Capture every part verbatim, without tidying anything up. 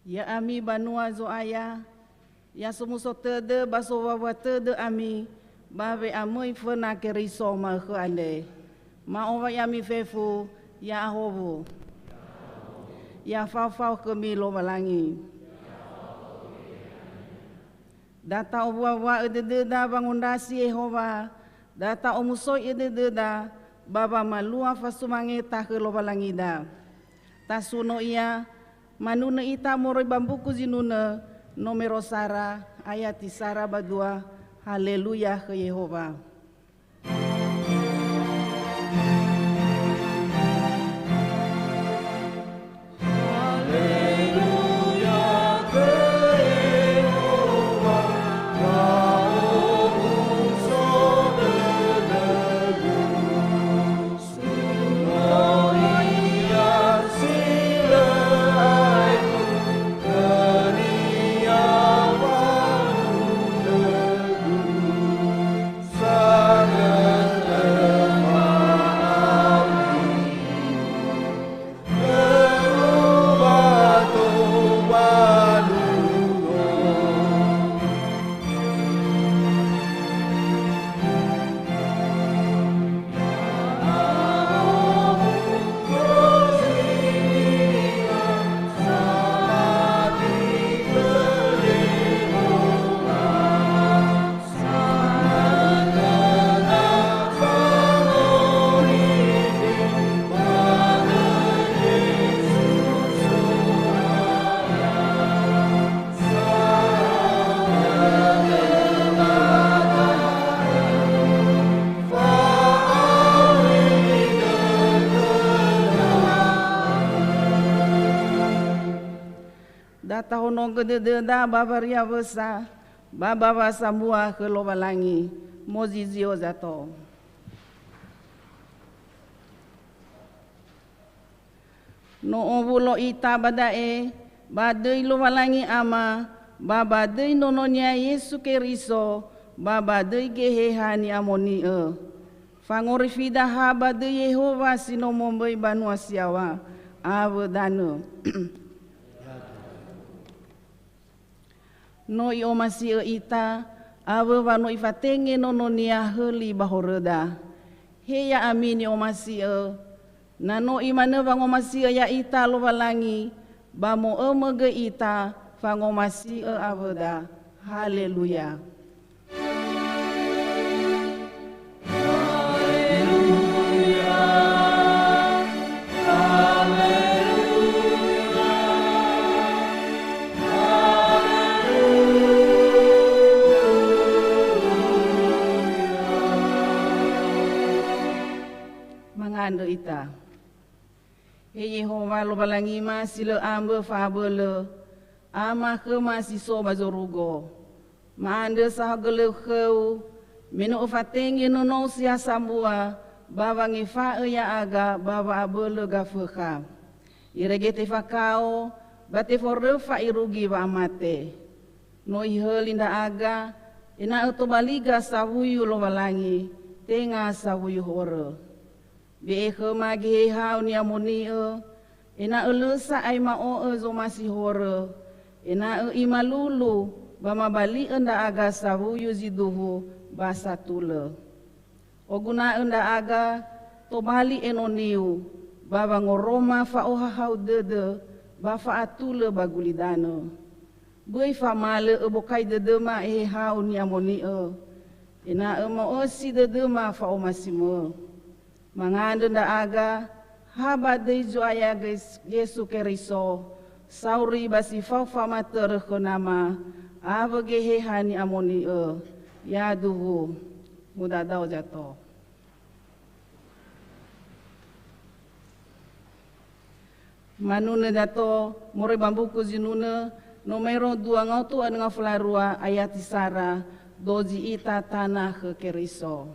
Ya'ami banua Zo'aya, ya somuso tödö ba sowawua tödö ami ba we'amöi föna Keriso ma'ökhö andre. Ma'owai ami fefu, ya'ahowu. Ya faofao khömi Lowalangi. Da ta'owuawua'ö dödöda wangondrasi Yehowa, da ta'omusoi'ö dödöda ba wamalua fasumangeta khö Lowalangida. Tasuno ia, manunö ita moroi ba mbuku zinunö, nomero sara, ayati sara ba dua. Haleluya khö Yehowa. Da tahonogö dödöda ba wariawösa, ba ba wasambua khö Lowalangi, mozizio zato. No owulo ita ba da'e, ba döi Lowalangi Ama, ba ba döi Nono-Nia Yesu Keriso, ba ba döi Geheha Ni'amoni'ö. Fangorifida ha ba döi Yehowa si no momböi banua si yaŵa awö danö. No I'omasi'ö ita, awö wa no Ifatenge Nono-Nia höli ba horöda. He ya'ami ni'omasi'ö, na no Imanö wangomasi'ö ya'ita Lowalangi, ba mo'ömö göi ita fangomasi'ö awöda. Haleluya. Mangandrö ita. He Yehowa Lowalangima si lö ambö fa'abölö, Ama khöma si so ba zorugo. Ma'andrö saohagölö khöu, me no öfatenge nonou si ha sambua, ba wangefa'ö ya'aga ba wa'abölö Gafökha. Irege tefakao, ba teforöfa irugi wa'amate. No Ihöli ndra'aga, ena'ö tobaliga sawuyu Lowalangi, tenga sawuyu horö. Be'e khöma Geheha-U Ni'amoni'ö, ena'ö lö sa'ae ma'o'ö zomasi horö, ena'ö imalulu ba mabali'ö ndra'aga sawuyu zi duhu ba satulö. Oguna'ö ndra'aga tobali enoni-U, ba wangoroma fa'ohahau dödö ba fa'atulö ba gulidanö. Böi famalö öbokai dödöma Eheha-U Ni'amoni'ö, ena'ö mo'ösi dödöma fa'omasimö. Mangandrö ndra'aga, ha ba döi Zo'aya Ges-, Yesu Keriso, sauri ba si fao famatörö khö Nama, awö Geheha Ni'amoni'ö, yaduhu, mudadao zato. Manunö zato moroi ba mbuku zinunö, nomero dua ngaotu a dua ngafulu a rua, ayati sara, dozi ita tana khö Keriso.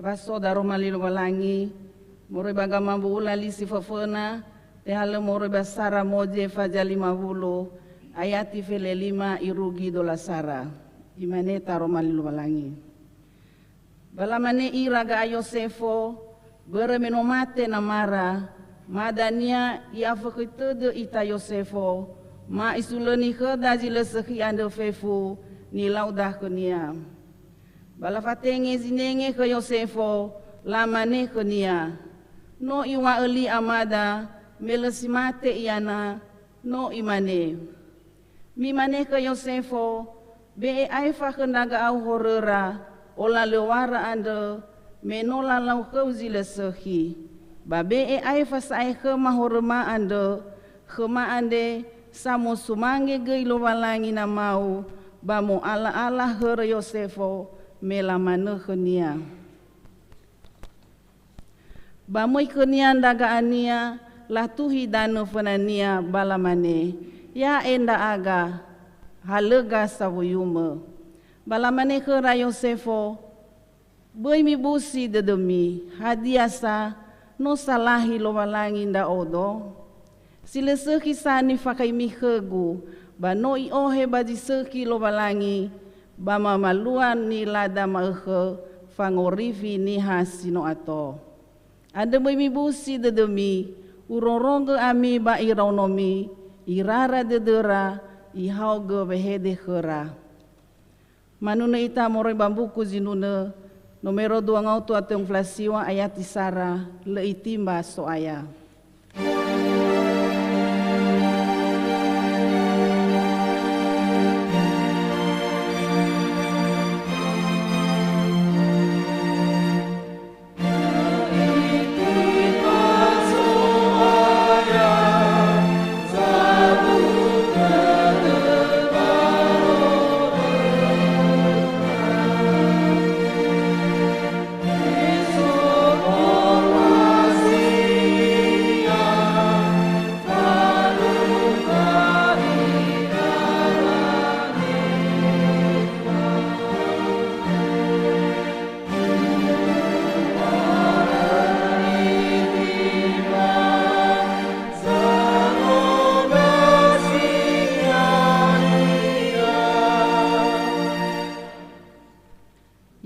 Ba so daroma li Lowalangi, moroi ba gamambu'ula li si föföna, tehalö moroi ba Sara Moze faza lima wulu, ayati felelima irugi dola sara. Imane taroma li Lowalangi. Ba lamane ira ga'a Yosefo, börö me no mate namara, ma dania i'afökhöi tödö ita Yosefo, ma isulöni khöda zi lö sökhi andrö fefu nilauda khönia. Ba lafatenge zinenge khö Yosefo, lamane khönia, "No iŵa'ö li amada, me lö si mate iana, no imane." Mimane khö Yosefo, "Be'e aefa khö ndra'ugö horöra, olalöŵara andrö, me no lalau khöu zi lö sökhi. Ba be'e aefa sa'ae khöma horöma andrö, khöma andre, samosumange göi Lowalangi namau, ba mo'ala'ala hörö Yosefo, me lamanö khönia." Ba möi khönia ndra ga'ania, latuhi danö fönania, ba lamane, "Ya'e ndra'aga, halöga sawuyumö." Ba lamane khöra Yosefo, "Böi mibusi dödömi, hadia sa no salahi Lowalangi ndra'odo? Si lö sökhi sa nifakhaimi khögu, ba no i'ohe ba zi sökhi Lowalangi, ba mamalua nilada ma'ökhö fangorifi niha si no ato. Andrö böi mibusi dödömi, urorogö ami ba iraonomi, irara dödöra, ihaogö wehede khöra." Manunö ita moroi ba mbuku zinunö, nomero dua ngaotu atö nguflasiwa ayati sara, lö itimba So'aya.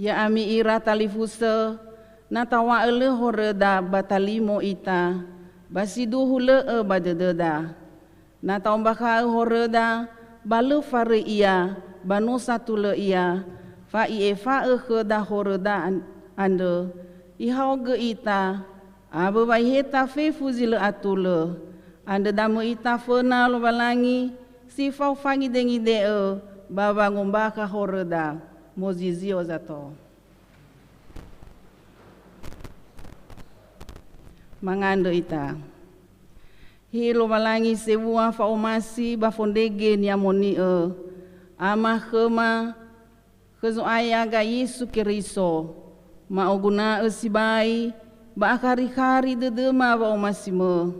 Ya'ami ira talifusö, na taŵa'ö lö horöda ba talimo ita, ba siduhu lö'ö ba dödöda. Na ta'ombakha'ö horöda, ba lö faröi ia, ba no satulö ia, fa i'efa'ö khöda horöda an-, andrö, ihaogö ita, awö wa iheta fefu zi lö atulö. Andrö damöi ita föna Lowalangi, si fao fangidengide'ö ba wangombakha horöda, mozizio zato. Mangandrö ita. He Lowalangi sebua fa'omasi ba fondrege ni'amoni'ö, Ama khöma, khö Zo'aya ga Yesu Keriso, ma'oguna'ö sibai ba akharikhari dödöma wa'omasimö.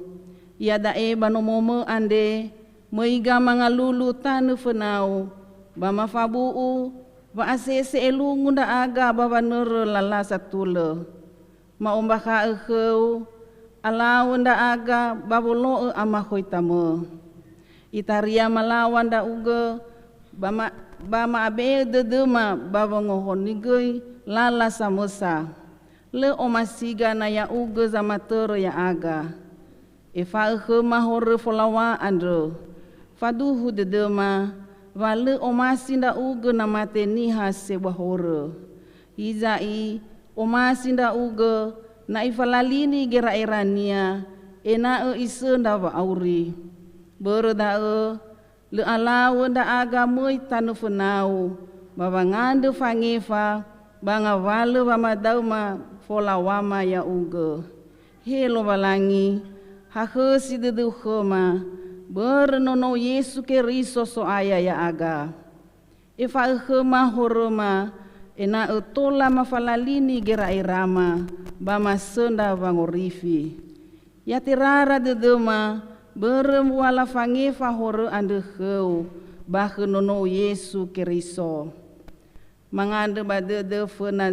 Iada'e ba nomomö andre, möiga mangalulu tanö fönau, ba mafabu'u wa'asese elungu ndra'aga ba wanörö lala satulö. Ma'ombakha'ö khöu, alawö ndra'aga ba wolo'ö amakhoitamö. Itaria malaŵa ndra'ugö, ba ma-, ba ma'abe'e dödöma ba wongohonigöi lala samösa. Lö omasiga na ya'ugö zamatörö ya'aga. Efa'ö khöma horö folaŵa andrö. Faduhu dödöma, wa lö omasi ndra'ugö na mate niha sebua horö. Hiza'i, omasi ndra'ugö, na ifalalini gera'erania, ena'ö isöndra wa'auri. Börö da'ö, lö alawö ndra'aga möi tanö fönau, ba wangandrö fangefa, ba ngawalö wamadauma folaŵama ya'ugö. He Lowalangi, hakhösi dödöu khöma, börö nonou Yesu Keriso So'aya ya'aga. Efa'ö khöma horöma, ena'ö tola mafalalini gera'erama ba masöndra wangorifi. Yaterara dödöma, börö mbuala fangefa horö andrö khöu, ba khö nonou Yesu Keriso. Mangandrö ba dödö föna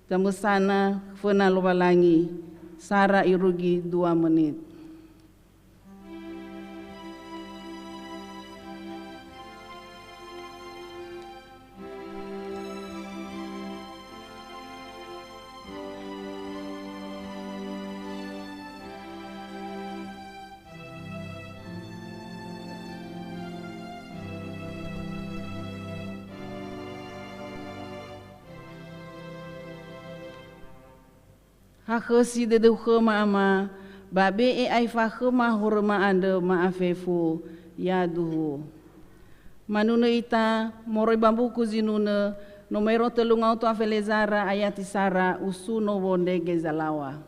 Zamösana föna Lowalangi, sara irugi dua menit. Hakhösi dödöu khöma, Ama, ba be'e aefa khöma horöma andrö ma'afefu, yaduhu. Manunö ita, moroi ba mbuku zinunö, nomero tölu ngaotu afe lezara, ayati sara, usuno wondrege zalaŵa.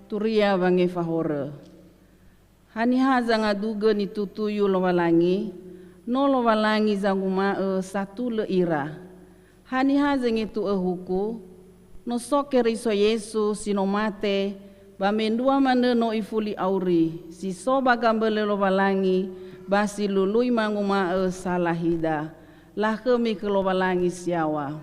Turia wangefa horö. Haniha zangadugö nitutuyu Lowalangi? No Lowalangi zanguma'ö satulö ira. Haniha zengetu'ö huku? No so Keriso Yesu si no mate, ba mendrua manö no ifuli auri, si so ba gambölö Lowalangi, ba si lului manguma'ö salahida. Lakhömi khö Lowalangi si yaŵa.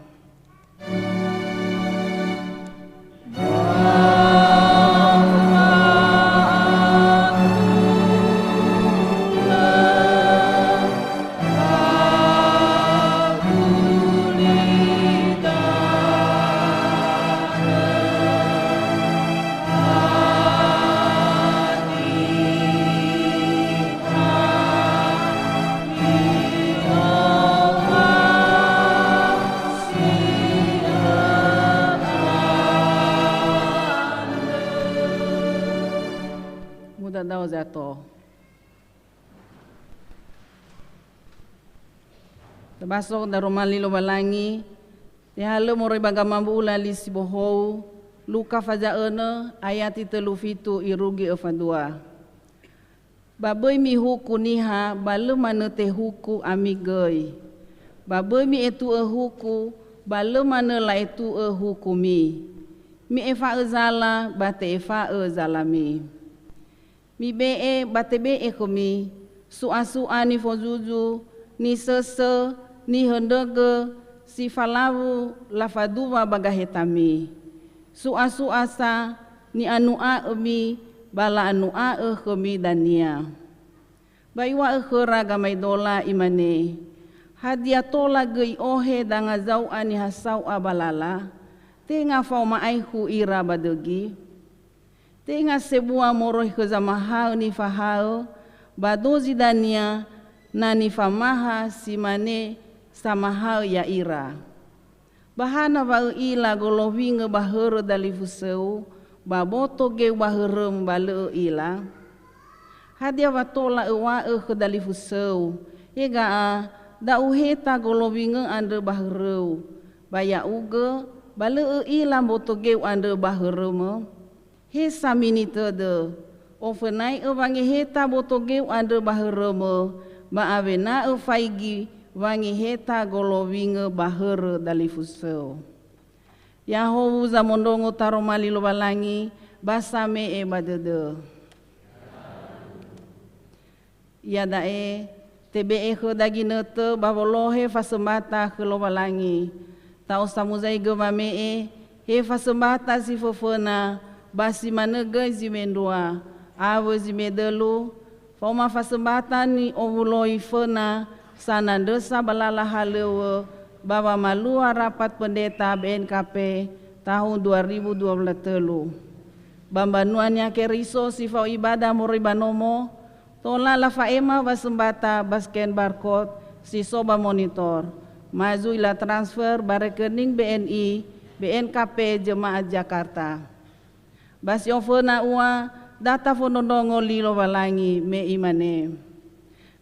Muda dao zato. Tabaso daroma li Lowalangi, tehalö moroi ba gamambu'u lali si bohou, Luka faza önö, ayati tölu fitu irugi öfa dua. Ba böi mihuku niha, ba lö manö tehuku ami göi. Ba böi mi'etu'ö huku, ba lö manö la'etu'ö hukumi. Mi'efa'ö zala, ba te'efa'ö zalami. Mibe'e, ba tebe'e khömi, su'asu'a nifozuzu, nisösö, nihöndrögö, si falawu lafaduwa ba gahetami. Su'asu'a sa, ni'anu'a'ömi, ba la'anu'a'ö khömi dania. Ba iŵa'ö khöra gamaedola, imane, "Hadia tola göi i'ohe danga zau'a niha sau'a ba lala? Tenga faoma aekhu ira ba dögi? Tenga sebua moroi khö zamahaö nifahaö, ba dozi dania na nifamaha si mane samahaö ya'ira. Ba hana wa ö'ila golowingö ba hörö dalifusöu, ba boto geu ba hörömö ba lö ö'ila? Hadia wa tola öŵa'ö khö dalifusöu, 'Hega'a, da uheta golowingö andrö ba höröu, ba ya'ugö, ba lö ö'ila mboto geu andrö ba hörömö?' He samini tödö, oföna'i'ö wangeheta boto geu andrö ba hörömö, ba awena'ö faigi wangeheta golowingö ba hörö dalifusöu." Ya'ahowu zamondrongo taroma li Lowalangi, ba same'e ba dödö. Iada'e, tebe'e khöda ginötö ba wolohe fasömbata khö Lowalangi. Ta'osamuzaigö wame'e, he fasömbata si föföna, ba si manö göi zi mendrua, awö zi medölu, Faoma fasembata ni'owuloi föna sanandrösa ba lala halöŵö ba wamalua rapat pendeta B N K P tahun dua ribu dua puluh telu. Ba mbanua Niha Keriso si fao ibada moroi ba nomo, tola lafa'ema wasembata ba scan barcode si so ba monitor. Ma zui latransfer ba rekening B N I, B N K P Jemaat Jakarta. Ba si oföna ua, da tafondrondrongo li Lowalangi me imane,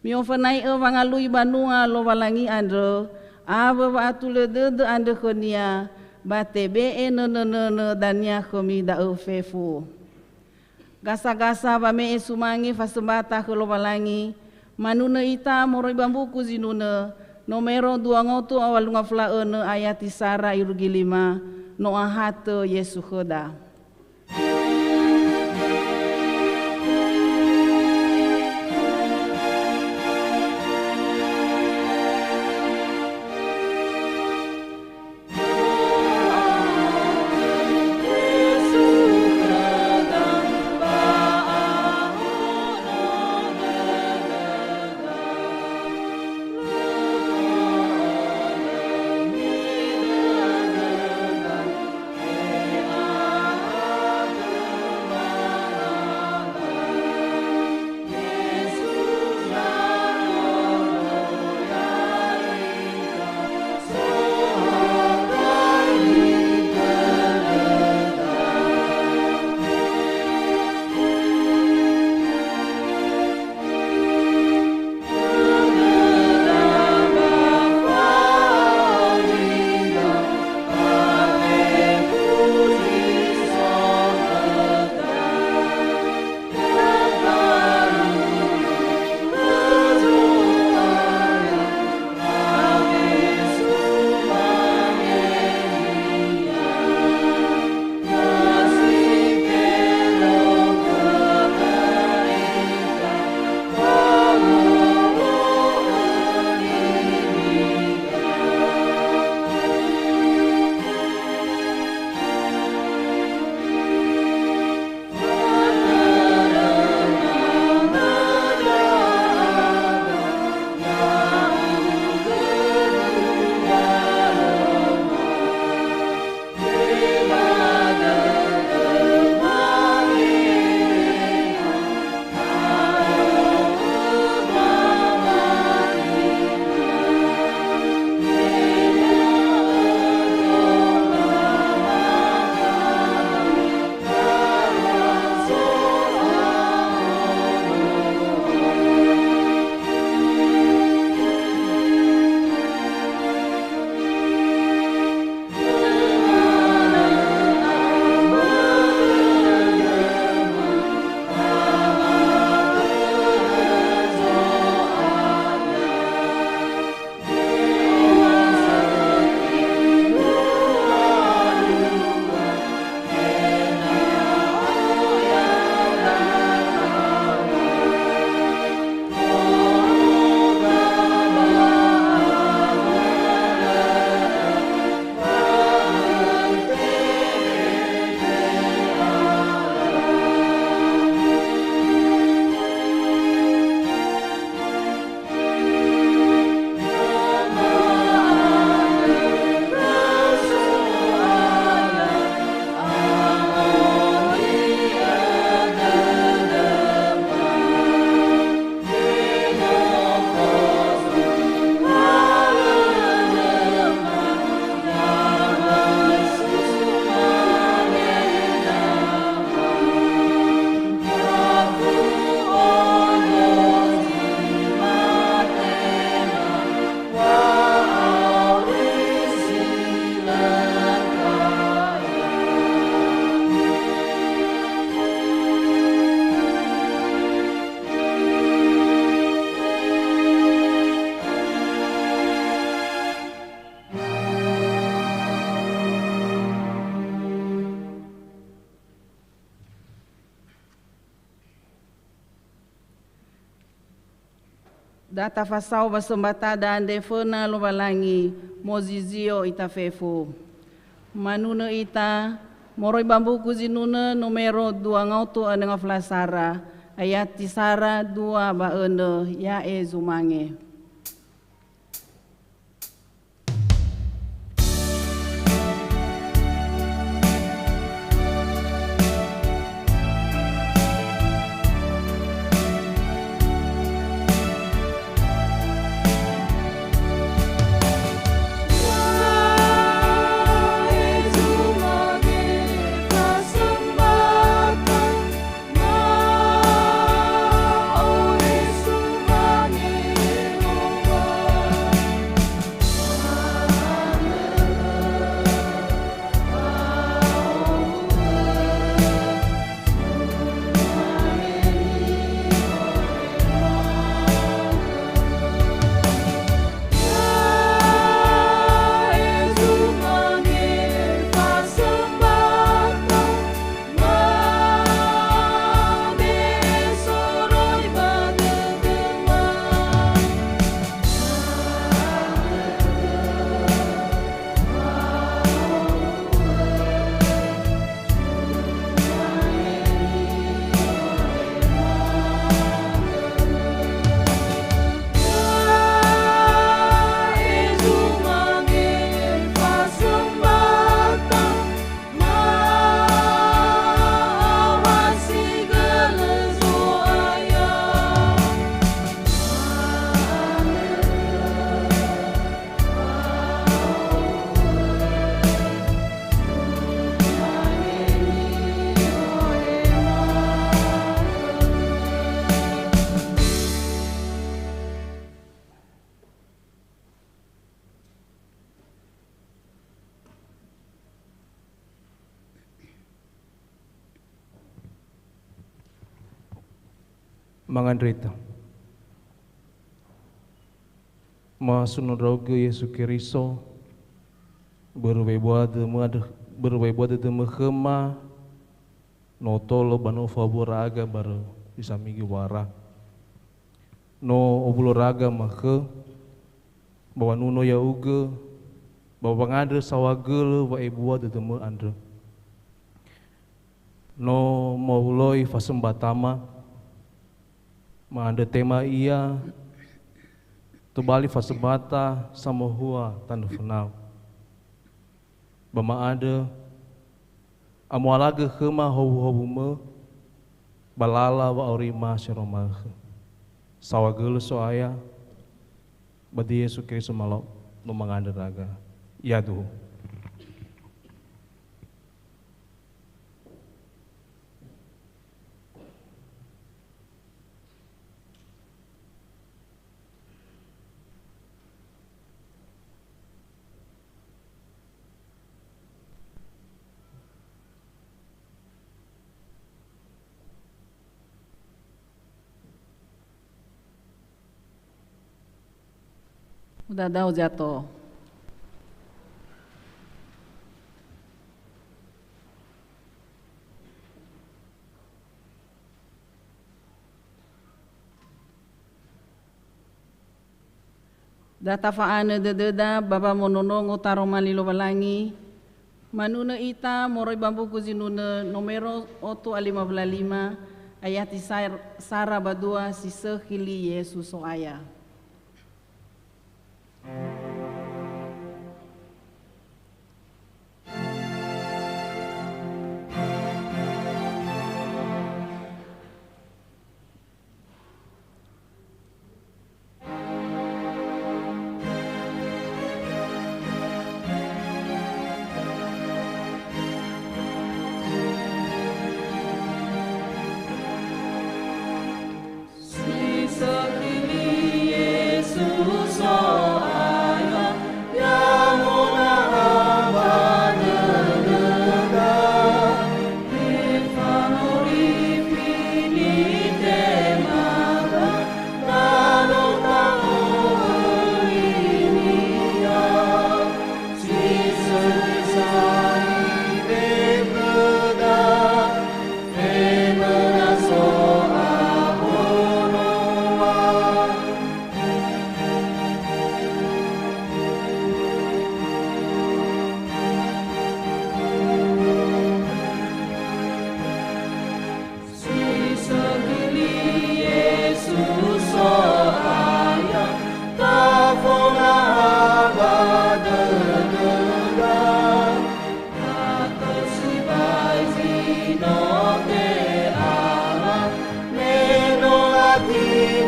"Mi'ofönai'ö wangalui banua Lowalangi andrö, awö wa'atulö dödö andrö khönia, ba tebe'e nönö-nönö dania khömi da'ö fefu." Gasa-gasa wame'e sumange fasembata khö Lowalangi, manunö ita moroi ba mbuku zinunö, nomero dua ngotu a walunga fula önö ayati sara irugi lima, no ahatö Yesu khöda. Da tafasao wasombatada andre föna Lowalangi, mozizio ita fefu. Manunö ita, moroi ba mbuku zinunö numero dua ngaotu a nengaflasara, Ayati sara dua ba önö, ya'e zumange. Mangandreta. Masuno ndra'ugö Yesu Keriso, börö wa'ebua dödömö andrö, börö wa'ebua dödömö khöma, no otolo ba no fawuö ndra'aga barö zi samigi wara. No owulo ndra'aga makhö, ba wanuno ya'ugö, ba wangandrö saohagölö wa'ebua dödömö andrö. No mowuloi fasömbatama, ma'andrö tema ia, tobali fasömbata samohua tanö fönau. Ba ma'andrö, amualagö khöma howuhowumö, ba lala wa'aurima si no ma'ökhö. Saohagölö So'aya, ba döi Yesu Keriso malau no mangandrö ndra'aga. Yaduhu. Uda dao jato. Da tafa'anö dödöda ba wamononongo taroma li Lowalangi, manunö ita moroi ba Mbuku Zinunö nomero otu a lima wöla lima, ayati sar-, sara ba dua, si sökhi li Yesu So'aya.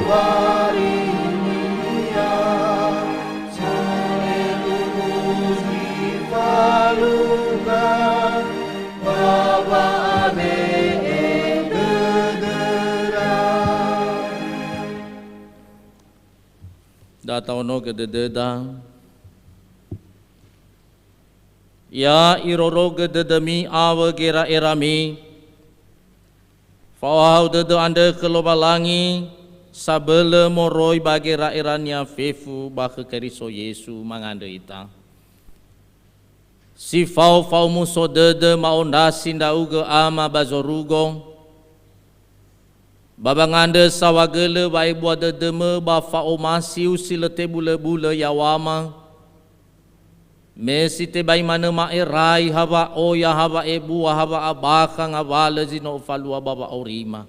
Barinia, saetugu zi falukha, ba wa'abe'e dödöra. Da ta'onogö dödöda. Ya irorogö dödömi awö gera'erami. Fa'ohahau dödö andrö khö Lowalangi, sabölö moroi ba gera'erania fefu ba khö Keriso Yesu mangandrö ita. Si fao fa'omuso dödö ma'ondrasi ndra'ugö Ama ba zorugo, ba wangandrö saohagölö wa'ebua dödömö ba fa'omasiu si lö tebulöbulö yaw̃ama, me si tebai manö ma'erai ha wa'oya, ha wa'ebua, ha wa'abakha ngawalö zi no ufalua ba wa'aurima.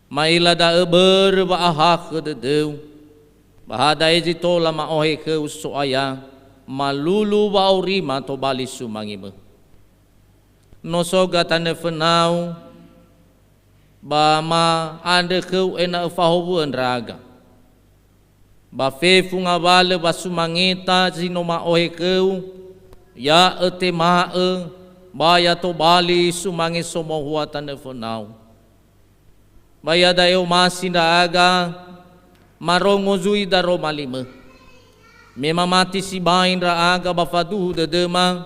Ma'ila da'ö börö wa'ahakhö dödöu, ba ha da'e zi tola ma'ohe khöu So'aya, malulu wa'aurima tobali sumangimö. No so gatanö fönau, ba ma'andrö khöu ena'ö fahowu'ö ndra'aga. Ba fefu ngawalö wasumangeta zi no ma'ohe khöu, ya ötema'ö, ba ya tobali sumange somohua tanö fönau. Ba iada'e omasi ndra'aga, marongo zui daroma limö. Me mamati sibai ndra'aga ba faduhu dödöma,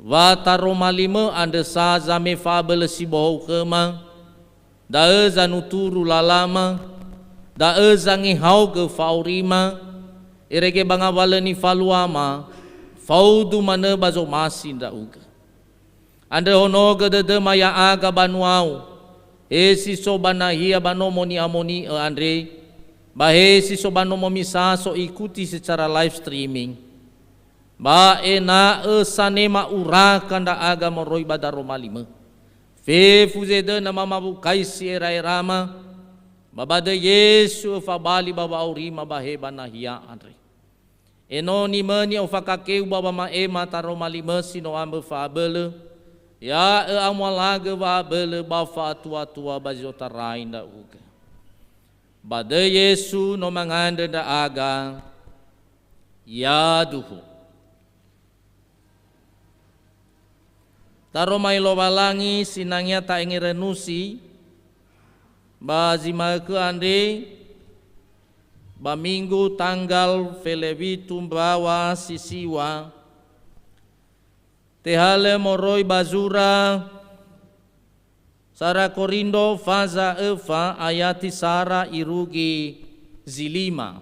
wa taroma limö andrö sa zamefa'abölö si bohou khöma, da'ö zanuturu lalama, da'ö zangehaogö fa'aurima, irege ba ngawalö nifaluama, faudu manö ba zomasi ndra'ugö. Andrö honogö dödöma ya'aga banuau, he si so ba nahia ba nomo ni'amoni'ö andre, ba he si so ba nomo misa so ikuti secara live streaming. Ba ena'ö sanema uraka ndra'aga moroi ba daroma limö. Fefu zedöna mamawukaisi era'erama, ba ba döi Yesu öfabali ba wa'aurima ba he ba nahia andre. Enoni möni ofakakeu ba wama'ema taroma limö si no ambö fa'abölö, ya'ö amualagö wa'abölö ba fa'atuatua ba zi otarai ndra'ugö. Ba döi Yesu no mangandrö ndra'aga, yaduhu. Taromai Lowalangi sinangea ta'engerönusi ba zi ma'ökhö andre, ba Minggu tanggal felewitu mbaŵa si siŵa, tehalö moroi ba zura Sara Korindo faza öfa ayati sara irugi zi lima.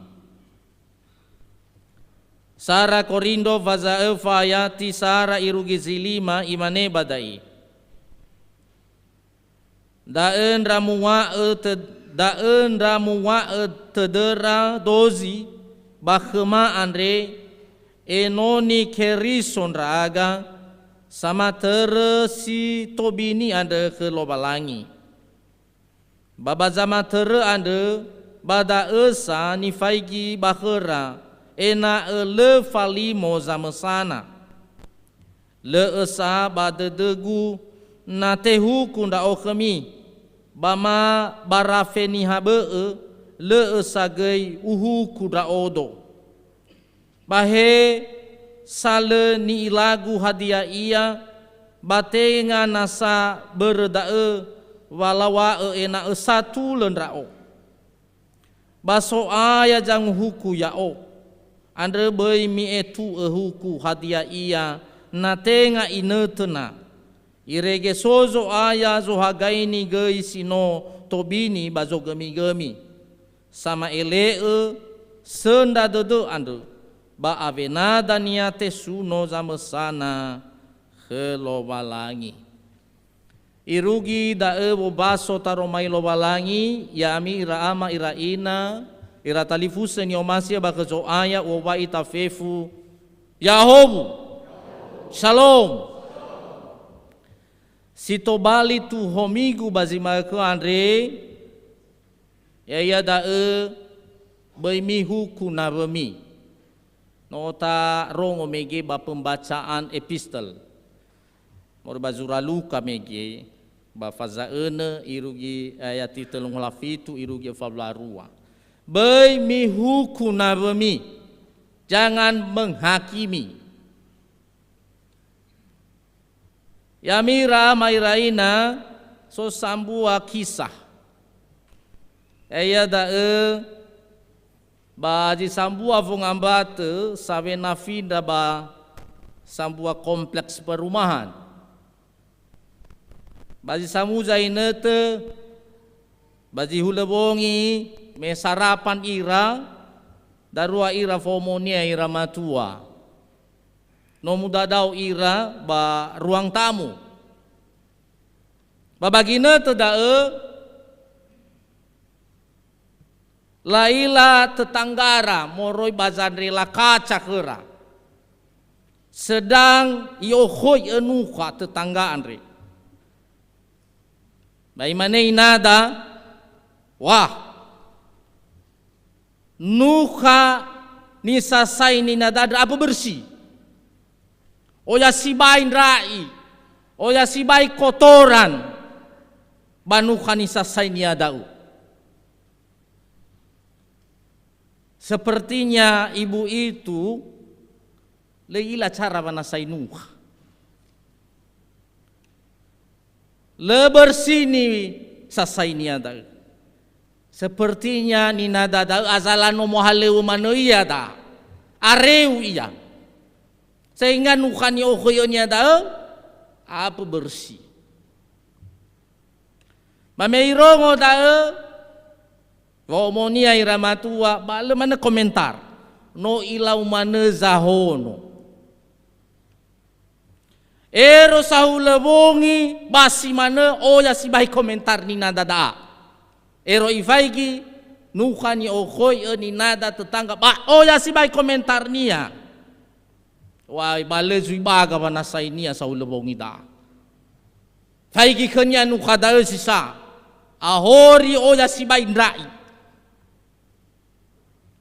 Sara Korindo faza öfa ayati sara irugi zi lima, imane ba da'i, "Da'ö ndra muŵa'ö tö-, da'ö ndra muŵa'ö tödöra dozi ba khöma andre, enoni Keriso ndra'aga, samatörö si tobini andrö khö Lowalangi." Ba ba zamatörö andrö, ba da'ö sa nifaigi ba khöra, ena'ö lö falimo zamösana. Lö'ö sa ba dödögu na tehuku ndra'o khömi, ba ma ba rafe niha bö'ö, lö'ö sa göi uhuku ndra'odo. Ba he sa lö ni'ilagu hadia ia, ba tenga nasa börö da'ö wa law̃a'ö ena'ö satulö ndra'o. Ba So'aya zanguhuku ya'o, andrö böi mi'etu'ö huku hadia ia na tenga inötöna. Irege so Zo'aya zohagaini göi si no tobini ba zogömigömi. Sama'ele'ö söndra dödö andrö, ba awena dania tesuno zamösana khö Lowalangi. Irugi da'ö wombaso taromai Lowalangi, ya'ami ira ama, ira ina, ira talifusö ni'omasi'ö ba khö Zo'aya, u'owai ita fefu, Ya'ahowu! Shalom! Si tobali tuhomigu ba zi ma'ökhö andre, ya'ia da'ö, böi mihuku nawömi. No tarongo mege ba pembacaan epistel. Moroi ba zura Luka mege. Ba faza'önö irugi ayati telung ngolafitu irugi öfa wlarua. Böi mihuku nawömi, jangan menghakimi. Ya'ami ira ama ira ina, so sambua kisah. Ya'ia da'ö ba zi sambua wongambatö sawena findra ba sambua kompleks perumahan. Ba zi samuza inötö, ba zi hulö wongi me sarapan ira, darua ira fo'omonia ira matua. No mudadao ira ba ruang tamu. Ba ba ginötö da'ö, la'ila tetanggara moroi ba zandrela kaca khöra. Sedang i'okhoi önukha tetangga andre. Ba imane inada, "Wah, nukha nisasai ninada andrö apa bersih. Oya sibai ndra'i, oya sibai kotoran, ba nukha nisasai nia da'u." Sepertinya ibu itu lö i'ila cara wanasai nukha. Lö bersih nisasainia da'ö. Sepertinya ninada da'ö azala no mohalöŵö manö ia da. Areu ia. Sehingga nukha ni'okhöi'önia da'ö, apa bersih. Ba me irongo da'ö, wa'omonia ira matua, ba lö manö komentar. No ilau manö zahono. Ero sahulö wongi, ba si manö oya sibai komentar ninada da'a. Ero ifaigi, nukha ni'okhoi'ö ninada tetangga, ba oya sibai komentarnia. Wai, ba lö zui baga wanasainia sahulö wongi da'a. Faigi khönia nukha da'ö si sa, ahori oya sibai ndra'i.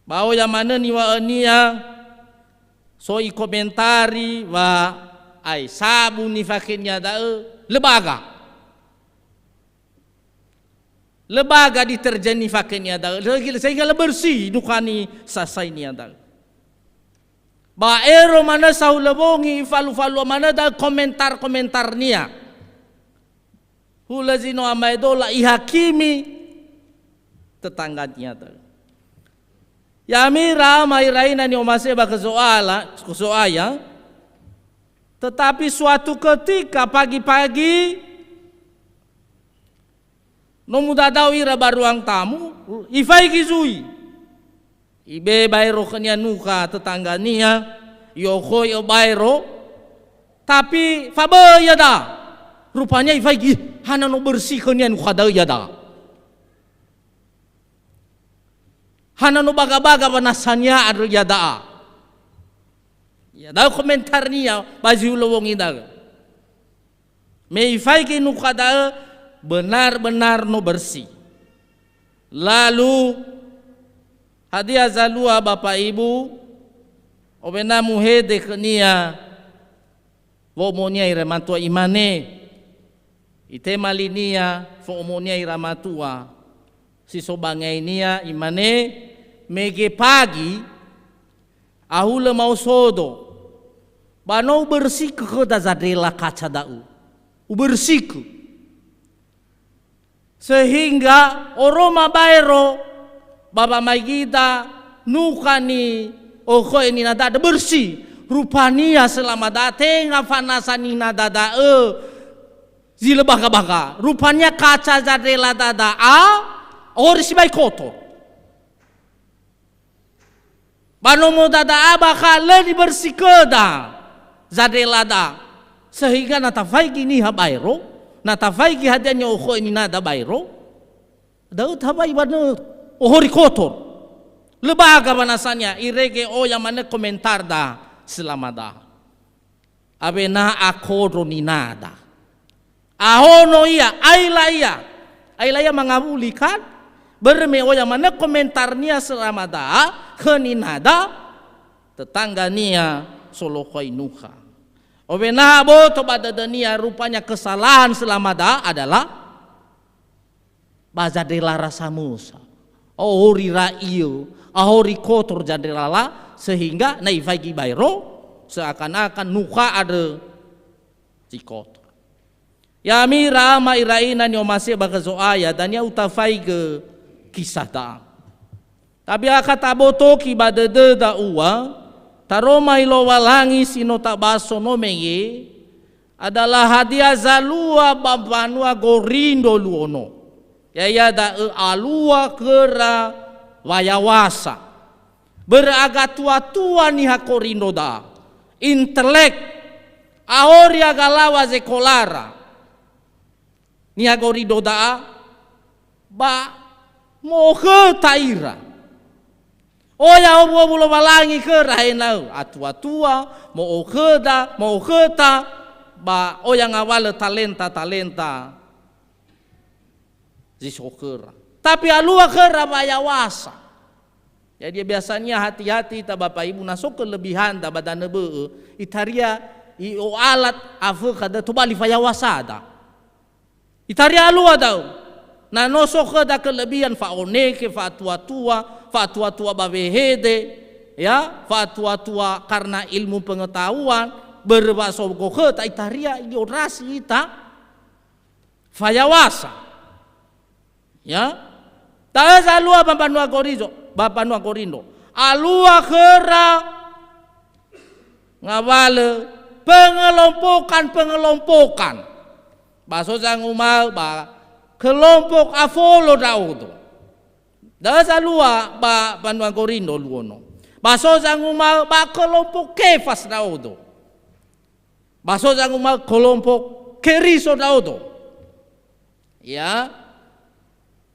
Ba oya manö niŵa'önia, so ikomentari wa ai sabu nifakhenia da'ö, lö baga. Lö baga deterjen nifakhenia da'ö, sehingga lö bersih nukha nisasainia da'ö. Ba ero manö sahulö wongi ifalu-falua manö da'ö komentar-komentarnia. Hulö zi no amaedola ihakimi tetanggania da'ö. Ya'ami ira ama ira ina ni'omasi'ö ba khö Zo'ala, khö Zo'aya, tetapi suatu ketika pagi-pagi no mudadao ira ba ruang tamu, ifaigi zui. Ibe'e baero khönia nukha tetanggania, i'okhoi'ö baero, tapi fabö'ö ia da'a. Rupania ifaigi, hana no bersih khönia nukha da'ö ia da'a. Hana no baga-baga wanasania andrö ia da'a. Ia da'ö komentarnia ba zi hulö wongi da'ö. Me ifaigi nukha da'ö, benar-benar no bersih. Lalu, hadia zalua Bapak Ibu, awena muhede khönia wo'omonia ira matua, imane, itema linia fo'omonia ira matua, si so bangainia, imane, mege pagi, ahulö maosodo, ba no ubersikö khöda zandrela kaca da'u. Ubersikö. Sehingga oroma baero ba wamaigida nukha ni'okhoi'ö ninada andrö bersih. Rupania selama da'a tenga fanasa ninada da'ö zi lö baga-baga. Rupania kaca zandrela dada'a, ori sibai kotor. Ba nomo dada'a bakha lö nibersiköda zandrelada. Sehingga na tafaigi niha baero, na tafaigi hadia ni'okhoi ninada baero, da'ö tawai wanö ohori kotor. Lö baga wanasania, irege oya manö komentarda selamada. Awena akondro ninada. Ahono ia, aila ia. Aila ia mangawuli kan? Börö me oya manö komentarnia selamada khö ninada, tetanggania solokhoi nukha. Owena aboto ba dödönia rupanya kesalahan selama da'a adalah ba zandrelara samösa. Ahori ra'iö, ahori kotor zandrelara, sehingga na ifaigi baero, seakan-akan nukha andrö si kotor. Ya'ami ira ama ira ina ni'omasi'ö ba khö Zo'aya, dania utafaigö kisah da'a. Tapi akha tabotoki ba dödöda ua, taroma i Lowalangi si no tabaso no mege, adalah hadia zalua ba mbanua Gorindo luono. Ya'ia da'ö alua khöra wayawasa. Börö agatua-tua niha Korindo da'a. Intelek. Ahori agalawa zekolara. Niha Gorindo da'a, ba mo'okhöta ira. Oya owu-owu Lowalangi khöra ena'ö, atua-tua, mo'okhöda, mo'okhöta, ba oya ngawalö talenta-talenta zi so khöra. Tapi alua khöra wayawasa. Jadi biasanya hati-hati ita Bapak Ibu, na so kelebihanda ba danö bö'ö, itaria i'oalat afökha da tobali fayawasada. Itaria alua da'ö. Na no so khöda kelebihan fa'onekhe, fa'atua-tua, fa'atua-tua ba wehede, ya, fa'atua-tua karena ilmu pengetahuan, börö wa so gokhöta itaria i'orasi ita fayawasa. Ya. Da'ö zalua ba mbanua Gorizo, ba mbanua Gorindo. Alua khöra ngawalö pengelompokan-pengelompokan. Ba so zanguma'ö ba kelompok Afolo ndra'odo. Da'ö zalua ba mbanua Gorindo luono. Ba so zanguma'ö ba kelompok Kefas ndra'odo. Ba so zanguma'ö kelompok Keriso ndra'odo. Ya.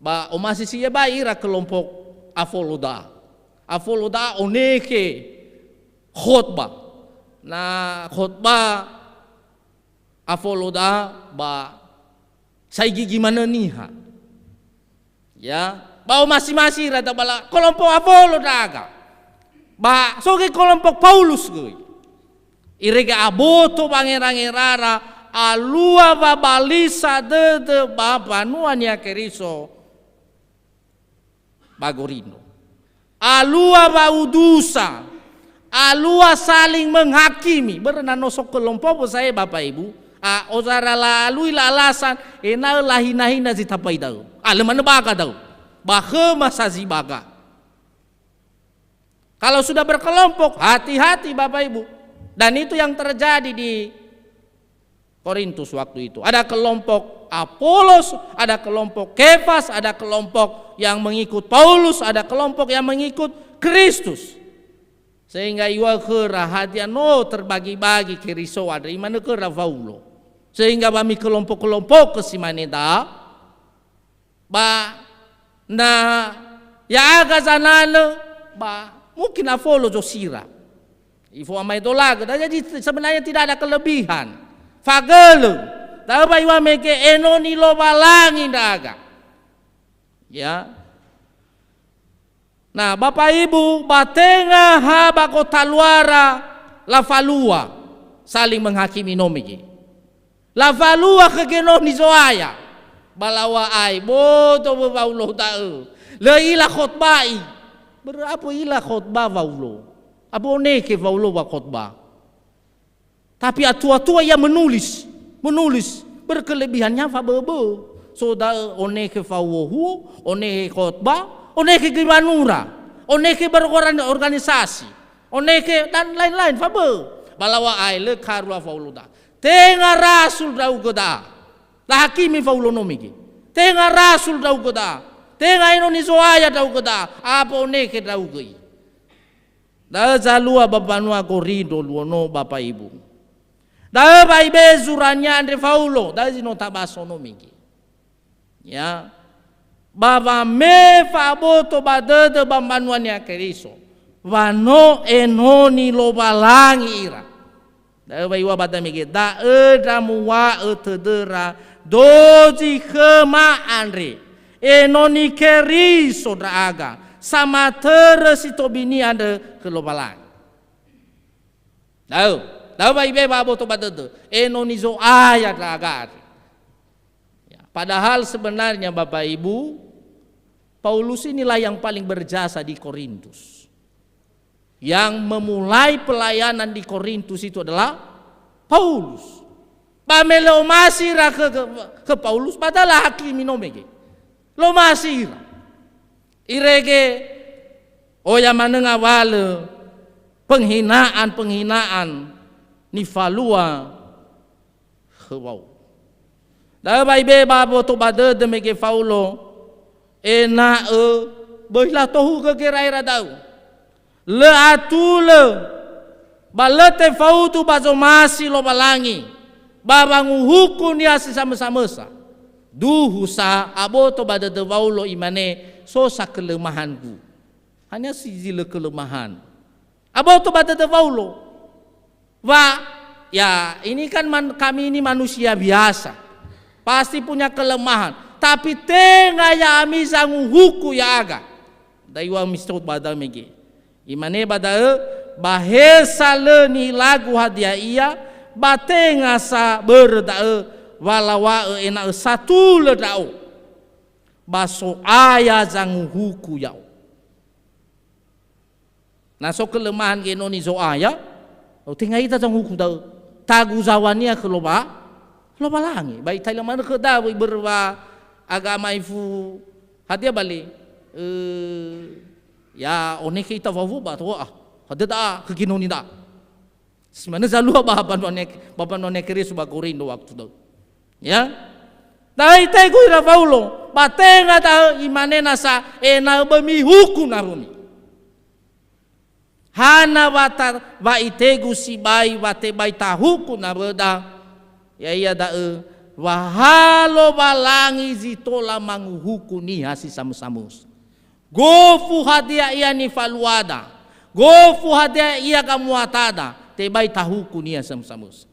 Ba omasi si'e ba ira kelompok Afolo da'a. Afolo da'a onekhe khotbah. Na khotbah Afolo da'a ba saigigi manö niha. Ya, ba omasi-masi ira dabala kelompok Afolo ndra'aga. Ba so göi kelompok Paulus göi. Irege aboto ba ngera-ngerara alua wabalisa dödö ba mbanua Niha Keriso ba Gorindo. Alua wa'udusa, alua saling menghakimi. Börö na no so kelompok sa'ae Bapak Ibu, a, ozara lalui la'alasan, ena'ö lahina-hina zi tambai da'ö. A, lö manö baga da'ö. Ba khöma sa zi baga. Kalau sudah berkelompok, hati-hati Bapak Ibu. Dan itu yang terjadi di Korintus waktu itu. Ada kelompok Apolos, ada kelompok Kefas, ada kelompok yang mengikut Paulus, ada kelompok yang mengikut Kristus. Sehingga iŵa'ö khöra, "Hadia no terbagi-bagi Keriso andre?" Imanö khöra Waulo. Sehingga ba mikelompok-kelompok si mane da, ba na ya'aga zananö, ba mungkin Afolo zosira. Ifo'amaedolagö. Jadi sebenarnya tidak ada kelebihan. Fagölö. Da'ö ba iŵa'ö mege enoni Lowalangi ndra'aga. Ya. Nah, Bapak Ibu, ba tenga ha ba gotaluara lafalua saling menghakimi no mege. Lafalua khö Genoni Zo'aya. Ba lawa'ai, bodo wö Waulo da'ö. Lö i'ila khotba'i. Börö abö i'ila khotba Waulo. Abö onekhe Waulo wa khotba. Tapi atua-tua ia menulis. Menulis. Börö kelebihannya faböbö. So da'ö onekhe fahuo-huo, onekhe khotba, onekhe göi wanura, onekhe berorgan-, organisasi, onekhe dan lain-lain, fabö. Ba lawa'ai lö karua Waulo da'a. Tenga rasul ndra'ugö da'a. Lahakimi Waulo no mege. Tenga rasul ndra'ugö da'a. Tenga enoni Zo'aya ndra'ugö da'a. Abö onekhe ndra'ugö i. Da'ö zalua ba mbanua Gorindo luono Bapak Ibu. Da'ö wa ibe'e zurania andre Waulo, da'ö zi no tabaso no mege. Ya. Ba wame fa'aboto ba dödö ba mbanua Niha Keriso, wa no enoni Lowalangi ira. Da'ö wa iŵa'ö ba da'e mege, da'ö ndra muŵa'ö tödöra dozi khöma andre, enoni Keriso ndra'aga, samatörö si tobini andrö khö Lowalangi. Da'ö. Da'ö wa ibe'e wa'aboto ba dödö, enoni Zo'aya ndra'aga andre. Ya, padahal sebenarnya Bapak Ibu, Paulus inilah yang paling berjasa di Korintus. Yang memulai pelayanan di Korintus itu adalah Paulus. Ba me lö omasi ira khö, khö, khö Paulus, ba da'ö lahakimi no mege. Lö omasi ira. Irege oya manö ngawalö penghinaan-penghinaan nifalua khö Waulo. Da'ö wa ibe'e wa'aboto ba dödö mege Faulo, ena'ö böi latohugö gera'era da'ö. Lö atulö, ba lö tefaudu ba zomasi Lowalangi, ba wanguhuku niha si samösamösa. Duhu sa aboto ba dödö Waulo, imane, "So sa kelemahangu." Hanya si zi lö kelemahan. Aboto ba dödö Waulo. Wa, ya, ini kan man-, kami ini manusia biasa. Pasti punya kelemahan. Tapi tenga ya'ami zanguhuku ya'aga. Da'ö wa misto ba da'ö mege. Imane ba da'ö, ba he sa lö nihilagu hadia ia, ba tenga sa börö da'ö, wa law̃a'ö ena'ö satulö ndra'o. Ba So'aya zanguhuku ya'o. Na so kelemahan enoni Zo'aya, oh, tenga ita zanguhuku da'ö. Tagu zaŵania khö Lowa-, Lowalangi. Ba itaila manö khöda wöi börö wa agama ifu hadia bale, eh, ya oneke ita wawuba to'a. Hadia da'a khö ginoni da'a. Si manö zalua ba banua ne-, ba banua ne Keriso ba Korindo waktu da'ö. Ya. Da'ö itegu ira Faulo, ba tenga da'ö imane nasa, "Ena'ö böi mihuku nawömi." Hana wa ta-, wa itegu sibai wa tebai tahuku nawöda, ya'ia da'ö, wa ha Lowalangi zi tola manguhuku niha si samösamösa. Gofu hadia ia nifaluada, gofu hadia ia gamuatada, tebai tahuku niha samösamösa.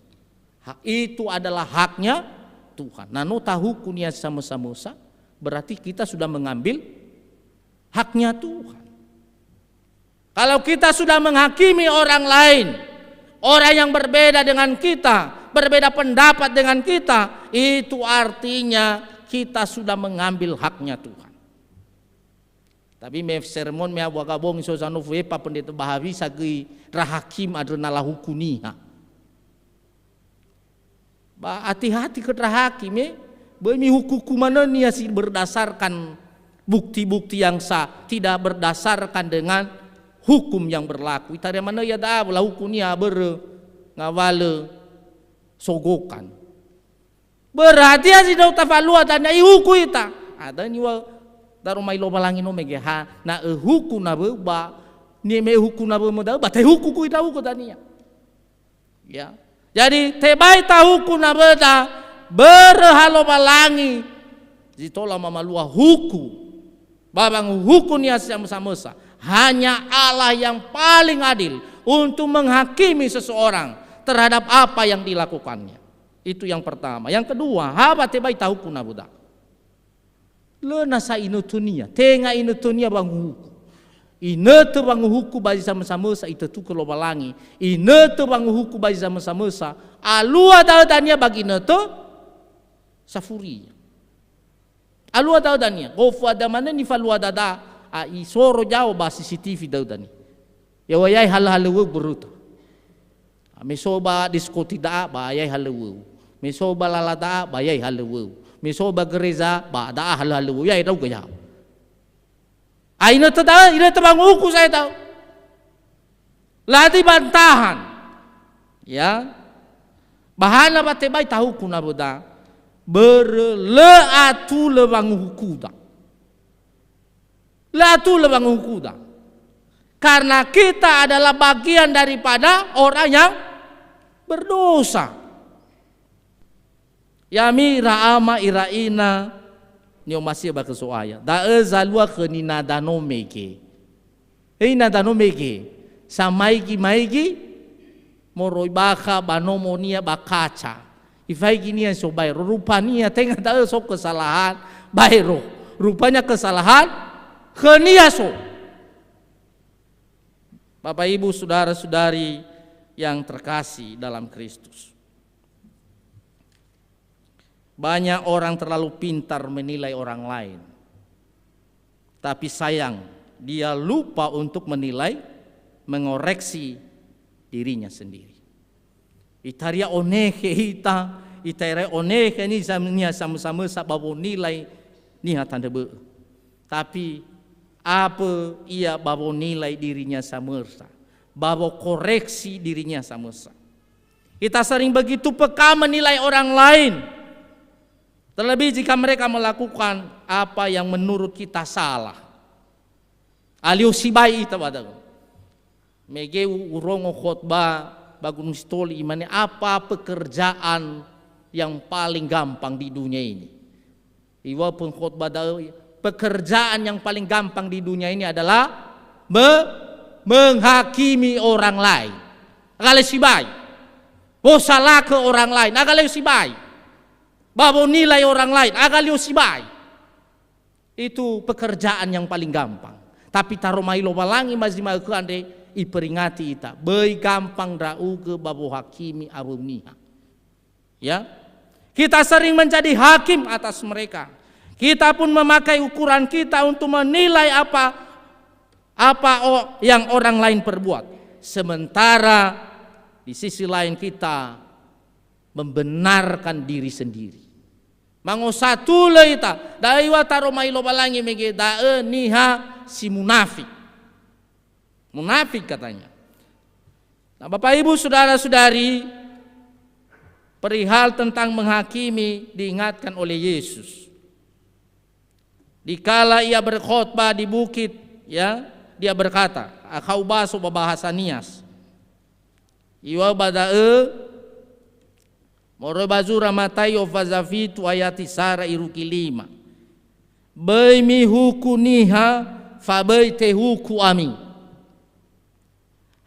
Ha-, itu adalah haknya Tuhan. Na no tahuku niha samösamösa, berarti kita sudah mengambil haknya Tuhan. Kalau kita sudah menghakimi orang lain, orang yang berbeda dengan kita, berbeda pendapat dengan kita, itu artinya kita sudah mengambil haknya Tuhan. Tapi me sermon me abua gabong so zanofu epa pendeta ba hawisa göi ndra hakim andrö na lahuku niha. Ba hati-hati khö ndra hakim, eh, böi mihukuku manö niha si berdasarkan bukti-bukti yang sah, tidak berdasarkan dengan hukum yang berlaku. Itaria manö ia da'a lahuku niha börö ngawalö sogokan. Berarti ya si da'ö tafalua dania ihuku ita. Ada niŵa'ö daromai Lowalangi no mege ha, na öhuku nawö ba, nie me huku nawö möda'ö, ba tehuku kui ndra'ugö dania. Ya. Jadi, tebai tahuku nawöda, börö ha Lowalangi, zi tola mamalua huku, ba wanguhuku niha si samösa-mösa. Hanya Allah yang paling adil untuk menghakimi seseorang terhadap apa yang dilakukannya. Itu yang pertama. Yang kedua, ha wa tebai tahuku nawöda. Lö nasa inötönia, tenga inötönia wanguhuku. Inötö wanguhuku ba zi samösa-mösa itötükö Lowalangi. Inötö wanguhuku ba zi samösa-mösa, alua da'ö dania ba ginötö safuria. Alua da'ö dania, gofu ada manö nifaluada da'a, a, isoro jao ba C C T V da'ö dania. Ya wa ya'e halö-halöŵöu böröta. Me so ba diskoti da'a, ba ya'e halöŵöu. Me so ba lala da'a, ba ya'e halöŵöu. Me so ba gereza, ba da'a halö-halöŵöu. Ya'e ndra'ugö yao. A, inötö da'ö, inötö wanguhuku sa'ae da'ö. Lati bantahan. Ya. Ba hana wa tebai tahuku nawöda. Börö lö atulö wanguhukuda. Lö atulö wanguhukuda. Karena kita adalah bagian daripada orang yang berdosa. Ya'ami ira ama, ira ina, ni'omasi'ö ba khö So'aya. Da'ö zalua khö ninada no mege. He inada no mege. Samaigi-maigi, moroi bakha ba nomonia ba kaca. Ifaigi niha so baero, rupania tenga da'ö so kesalahan baero. Rupanya kesalahan khönia so. Bapak Ibu, saudara-saudari, yang terkasih dalam Kristus. Banyak orang terlalu pintar menilai orang lain. Tapi sayang, dia lupa untuk menilai, mengoreksi dirinya sendiri. Itaria onehe ita, itaria onehe ni zam-, niha samösa-mösa ba wonilai niha tanö bö'ö. Tapi apa ia ba wonilai dirinya samösa, ba wokoreksi dirinya samösa. Kita sering begitu peka menilai orang lain. Terlebih jika mereka melakukan apa yang menurut kita salah. Alio sibai ita ba da'ö. Mege u-, urongo khotbah ba Gunung Sitoli, imane, "Apa pekerjaan yang paling gampang di dunia ini?" Iŵa'ö pengkhotbah da'ö, "Pekerjaan yang paling gampang di dunia ini adalah me-, menghakimi orang lain." Agalio sibai. Wosalakö orang lain. Agalio sibai. Ba wonilai orang lain. Agalio sibai. Itu pekerjaan yang paling gampang. Tapi taroma Lowalangi ma zi ma'ökhö andre, iperingati ita. Böi gampang ndra'ugö ba wohakimi awö niha. Ya. Kita sering menjadi hakim atas mereka. Kita pun memakai ukuran kita untuk menilai apa, apa o-, yang orang lain perbuat. Sementara di sisi lain kita membenarkan diri sendiri. Mangosatulö ita, da'ö iŵa'ö taroma Lowalangi mege da'ö niha si munafik. Munafik katanya. Nah, Bapak Ibu, saudara-saudari, perihal tentang menghakimi diingatkan oleh Yesus. Dikala ia berkhotbah di bukit, ya, dia berkata, akhau baso ba bahasa Nias. Iŵa'ö ba da'ö, moroi ba zura Mataio faza fitu ayati sara irugi lima. "Böi mihuku niha, fa böi tehuku ami.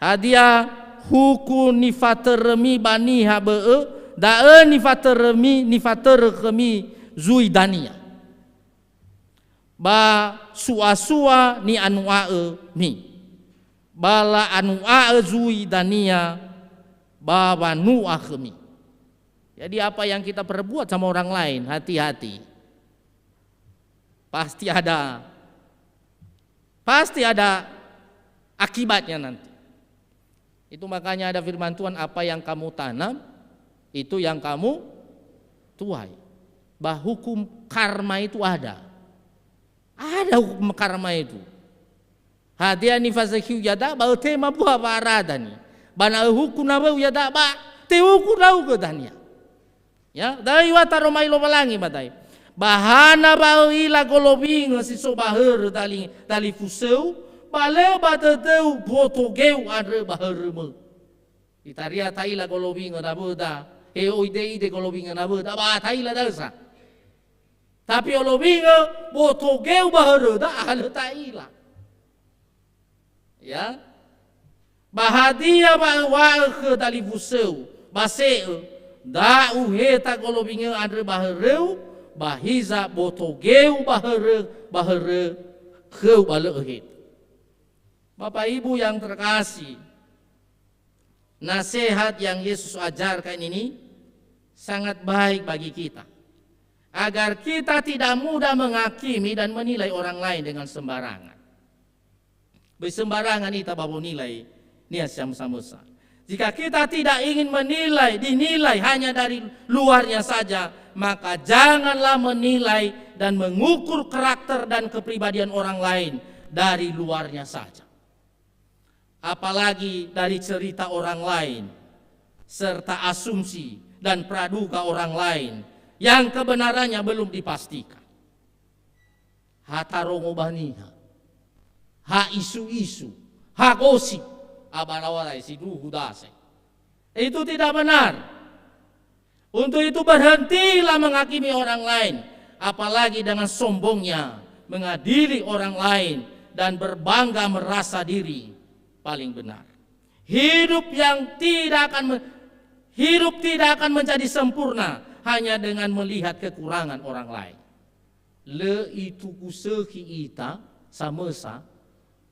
Hadia huku nifatörömi ba niha bö'ö, da'ö nifatörömi, nifatörö khömi zui dania. Ba suasua ni'anu'a'ömi, ba la'anu'a'ö zui dania ba wanu'a khömi." Jadi apa yang kita perbuat sama orang lain, hati-hati. Pasti ada, pasti ada akibatnya nanti. Itu makanya ada firman Tuhan, "Apa yang kamu tanam, itu yang kamu tuai." Ba hukum karma itu ada. Ada hukum karma itu. Hadia nifazökhiu iada'a ba ötema buha wa'ara dania. Ba na öhuku nawöu iada'a ba tehuku ndra'ugö dania. Ya, da'ö iŵa'ö taroma Lowalangi ba da'e. Ba hana wa ö'ila golowingö si so ba hörö dali-, dalifusöu, ba lö ba dödöu boto geu andrö ba hörömö. Itaria ta'ila golowingö nawöda, he oi de'ide golowingö nawöda, ba ta'ila da'ö sa. Tapi olowingö boto geu ba höröda, alö ta'ila. Ya. Ba hadia wa öŵa'ö khö dalifusöu, ba se'ö, da uheta golowingö andrö ba höröu, ba hiza boto geu ba hörö, ba hörö khöu ba lö öheta. Bapak Ibu yang terkasih, nasihat yang Yesus ajarkan ini sangat baik bagi kita, agar kita tidak mudah menghakimi dan menilai orang lain dengan sembarangan. Böi sembarangan ita ba wonilai niha samösa-mösa. Jika kita tidak ingin menilai, dinilai hanya dari luarnya saja, maka janganlah menilai dan mengukur karakter dan kepribadian orang lain dari luarnya saja. Apalagi dari cerita orang lain, serta asumsi dan praduga orang lain yang kebenarannya belum dipastikan. Ha tarongo ba niha, ha isu-isu, ha gosip, abana-bana sindruhu dasai. Itu tidak benar. Untuk itu, berhentilah menghakimi orang lain, apalagi dengan sombongnya mengadili orang lain dan berbangga merasa diri paling benar. Hidup yang tidak akan me-, hidup tidak akan menjadi sempurna hanya dengan melihat kekurangan orang lain. Lö ituku sökhi ita samösa,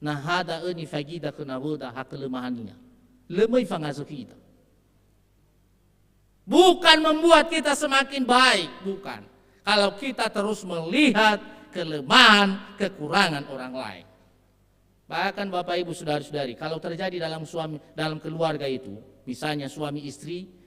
na ha da'ö nifaigida khö nawöda ha kelemahannia. Lö möi fangazökhida. Bukan membuat kita semakin baik, bukan. Kalau kita terus melihat kelemahan, kekurangan orang lain. Bahkan Bapak Ibu Saudara-saudari, kalau terjadi dalam suami, dalam keluarga itu, misalnya suami istri,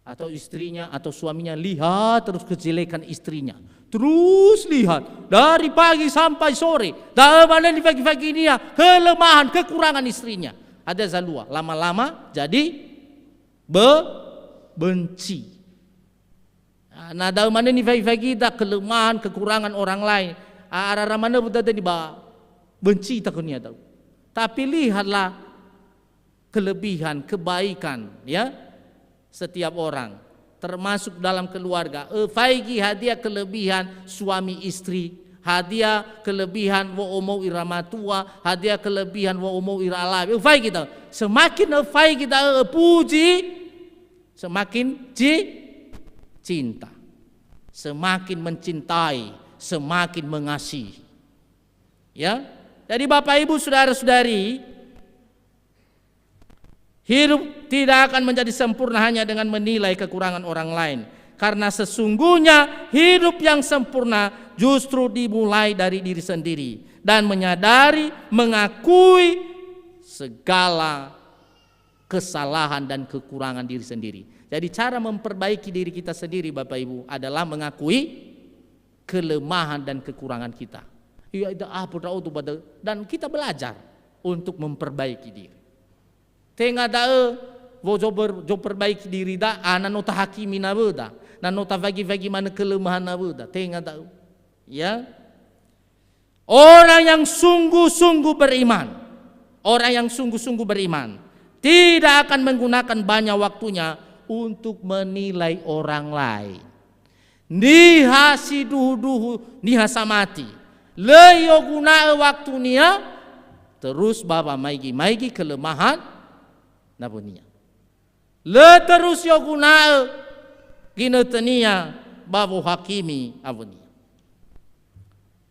atau istrinya atau suaminya lihat terus kejelekan istrinya. Terus lihat dari pagi sampai sore. Da'ö manö nifagi-faginia kelemahan, kekurangan istrinya. Ada zalua, lama-lama jadi be-, benci. Na da'ö manö nifagi-fagida kelemahan, kekurangan orang lain. Arara manö dödöni ba benci ita khönia da'ö. Tapi lihatlah kelebihan, kebaikan, ya, setiap orang, termasuk dalam keluarga. Öfaigi hadia kelebihan suami istri, hadia kelebihan wo'omou ira matua, hadia kelebihan wo'omou ira alawe. Öfaigi ta. Semakin öfaigi ta, öpuji, semakin ci-, cinta. Semakin mencintai, semakin mengasihi. Ya. Jadi Bapak Ibu Saudara-saudari, hidup tidak akan menjadi sempurna hanya dengan menilai kekurangan orang lain. Karena sesungguhnya hidup yang sempurna justru dimulai dari diri sendiri dan menyadari, mengakui segala kesalahan dan kekurangan diri sendiri. Jadi cara memperbaiki diri kita sendiri, Bapak Ibu, adalah mengakui kelemahan dan kekurangan kita. Iya, ida apa ndra'odo ba da'ö. Dan kita belajar untuk memperbaiki diri. Tenga da'ö, wo zo ber-, zo perbaiki diri da, ah, na no tahakimi nawöda, na no tavagi-vagi manö kelemahan nawöda. Tenga da'ö. Ya. Orang yang sungguh-sungguh beriman, orang yang sungguh-sungguh beriman, tidak akan menggunakan banyak waktunya untuk menilai orang lain. Niha siduhu-duhu, niha samati, lö i'oguna'ö waktunia terus ba wamaigi-maigi kelemahan nawönia. Lö terus i'oguna'ö ginötönia ba wohakimi awönia.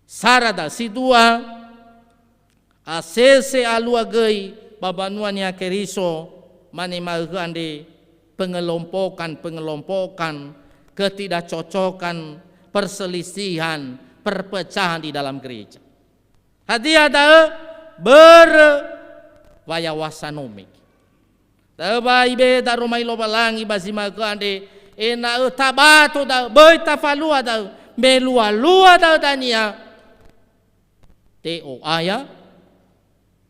Sara da si dua, asese alua göi ba mbanua Niha Keriso, mane ma'ökhö andre, pengelompokan-pengelompokan, ketidakcocokan, perselisihan, perpecahan di dalam gereja. Hadia da'ö? Börö wa ya'ohasano mege. Da'ö ba ibe'e daroma i Lowalangi ba zi ma'ökhö andre, ena'ö tabato da'ö, böi tafalua da'ö, me lua-lua da'ö dania, te'o'aya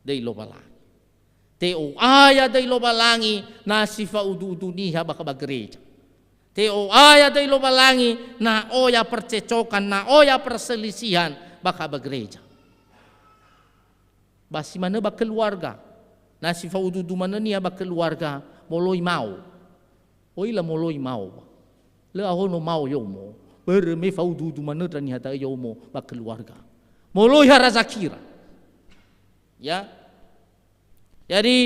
döi Lowalangi. Te'o'aya döi Lowalangi na si fa'udu-udu niha bakha ba gereja. Te'o'aya döi Lowalangi na oya percecokan, na oya perselisihan bakha ba gereja. Ba si manö ba keluarga. Na si fa'udu-udu manö niha ba keluarga, moloi mao. Oila moloi mao. Lö ahono mao yomo. Börö me fa'udu-udu manö ndra niha da'ö yomo ba keluarga. Moloi hara zakira. Ya. Jadi,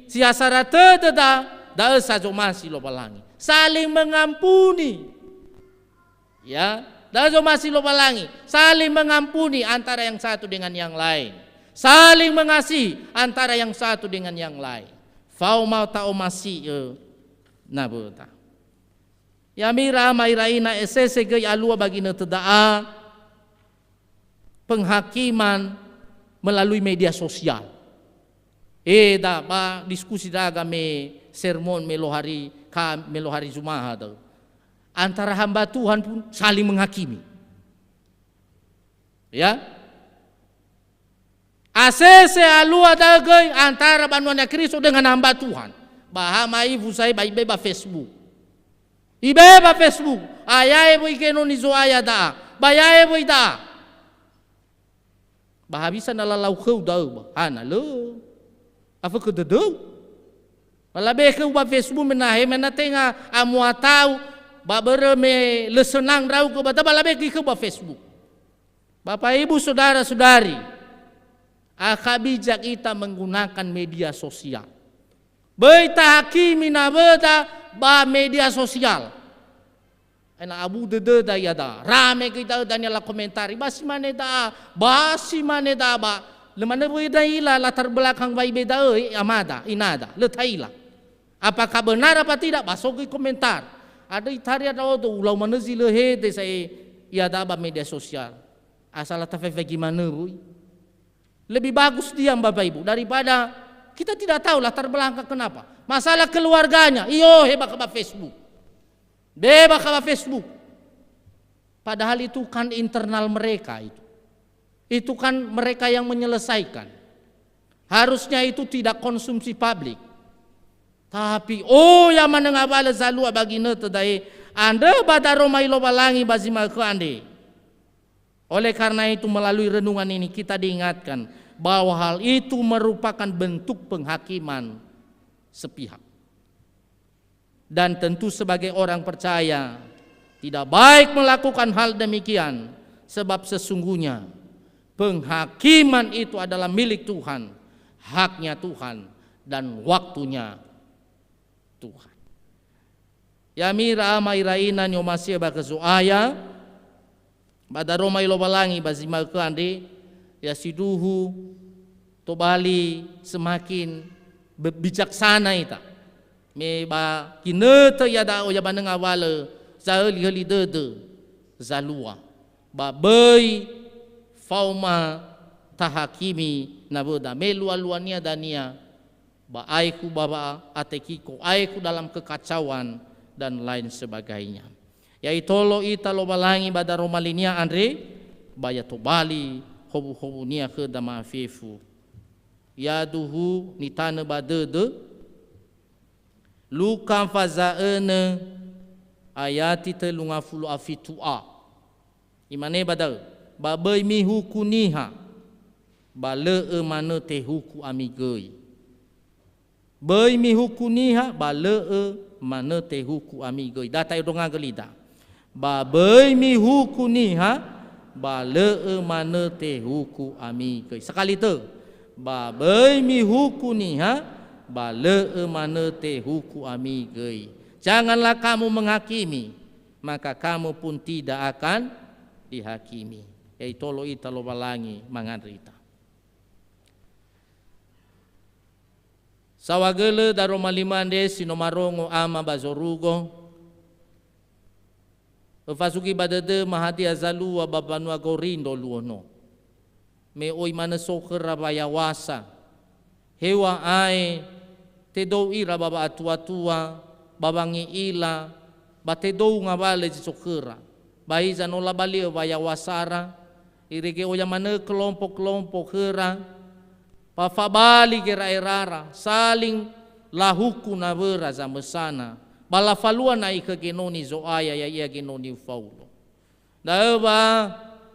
si hasara tödö da, da'ö sa zomasi Lowalangi. Saling mengampuni. Ya, da'ö zomasi Lowalangi. Saling mengampuni antara yang satu dengan yang lain. Saling mengasihi antara yang satu dengan yang lain. Faoma ta'omasi'ö nawöda. Ya'ami ira ama ira ina, esese göi alua ba ginötö da'a, penghakiman melalui media sosial. Eh, da, ba diskusi da'a me sermon me lohari ka-, me lohari Zumaha da'ö. Antara hamba Tuhan pun saling menghakimi. Ya. Asese alua da'ö göi antara banua Niha Keriso dengan hamba Tuhan. Ba ha ma'ifu sa'ae ba ibe'e ba Facebook. Ibe'e ba Facebook. Ayae wöi genoni Zo'aya da'a. Ba yae wöi da'a. Ba hewisa na lalau khöu da'ö ba. Hana lö. Afökhö dödöu. Ba labe khöu ba Facebook me na he me na tenga amuatau ba börö me lö senang ndra'ugö ba da ba labe göi khöu ba Facebook. Bapak Ibu saudara-saudari, akha bijak ita menggunakan media sosial. Böi tahakimi nawöda ba media sosial. Ena'ö abu dödöda iada'a. Rame göi da'ö dania lakomentari. Ba si mane da'a, ba si mane da'a ba Lö manö böi da ila latar belakang waibe da'ö, eh, amada, inada. Lö ta'ila. Apakah benar apa tidak? Ba so göi komentar. Andrö itaria ndra'odo, ulau manö zi lö hede sa'ae iada'a ba media sosial. Asal latafaigi manö böi. Lebih bagus diam, Bapak Ibu, daripada kita tidak tahu latar belakang kenapa. Masalah keluarganya, i'ohe bakha ba Facebook. Be bakha ba Facebook. Padahal itu kan internal mereka itu. Itu kan mereka yang menyelesaikan. Harusnya itu tidak konsumsi publik. Tapi, oh, ya manö ngawalö zalua ba ginötö da'e, andrö ba daroma Lowalangi ba zi ma'ökhö andre. Oleh karena itu, melalui renungan ini kita diingatkan bahwa hal itu merupakan bentuk penghakiman sepihak. Dan tentu sebagai orang percaya, tidak baik melakukan hal demikian, sebab sesungguhnya penghakiman itu adalah milik Tuhan, haknya Tuhan, dan waktunya Tuhan. Ya'ami ira ama ira ina ni'omasi'ö ba khö Zo'aya, ba daroma Lowalangi ba zi ma'ökhö andre, ya sindruhu tobali semakin be-, bijaksana ita. Me ba ginötö iada'e ya manö ngawalö zahöli-höli dödö zalua. Ba böi faoma tahakimi nawöda, me lua-luania dania, ba aekhu ba wa'atekiko, aekhu dalam kekacauan, dan lain sebagainya. Ya itolo ita Lowalangi ba daroma linia andre, ba ya tobali howuhowunia khöda ma'afefu. Yaduhu nitanö ba dödö, Luka faza'önö ayati tölu ngafulu a fitu a. Imane ba da'ö, "Ba böi mihuku niha, ba lö'ö manö tehuku ami göi." Böi mihuku niha, ba lö'ö manö tehuku ami göi. Da ta'endrongagö lida. Ba böi mihuku niha, ba lö'ö manö tehuku ami göi. Sakali tö. Ba böi mihuku niha, ba lö'ö manö tehuku ami göi. Janganlah kamu menghakimi, maka kamu pun tidak akan dihakimi. Ya itolo ita Lowalangi mangandrö ita. Saohagölö daroma lima andre si no marongo ama ba zorugo, öfasugi ba dödöma hadia zalua ba mbanua Gorindro luo no. Me oi manö so khöra wayawasa. Heŵa'ae tedou ira ba wa'atua-tua, ba wange'ila, ba tedou ngawalö zi so khöra. Ba hiza no labali'ö wayawasara, irege oya manö kelompok-kelompok khöra, ba fabali gera'erara, saling lahuku nawöra zamösana, ba lafalua na'i khö genoni Zo'aya, ya'ia genoni Faulo. Da'ö wa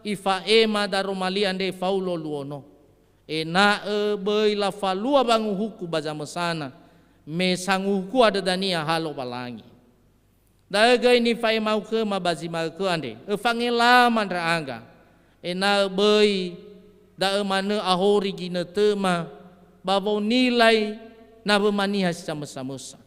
ifa'ema daroma li andre Faulo luo no, ena'ö böi lafalua wanguhuku ba zamösana, me sanguhuku andrö dania ha Lowalangi. Da'ö göi nifa'ema'u khöma ba zi ma'ökhö andre, öfangelama ndra'aga, ena'ö böi da'ö manö ahori ginötöma ba wonilai nawöma niha si samösa-mösa.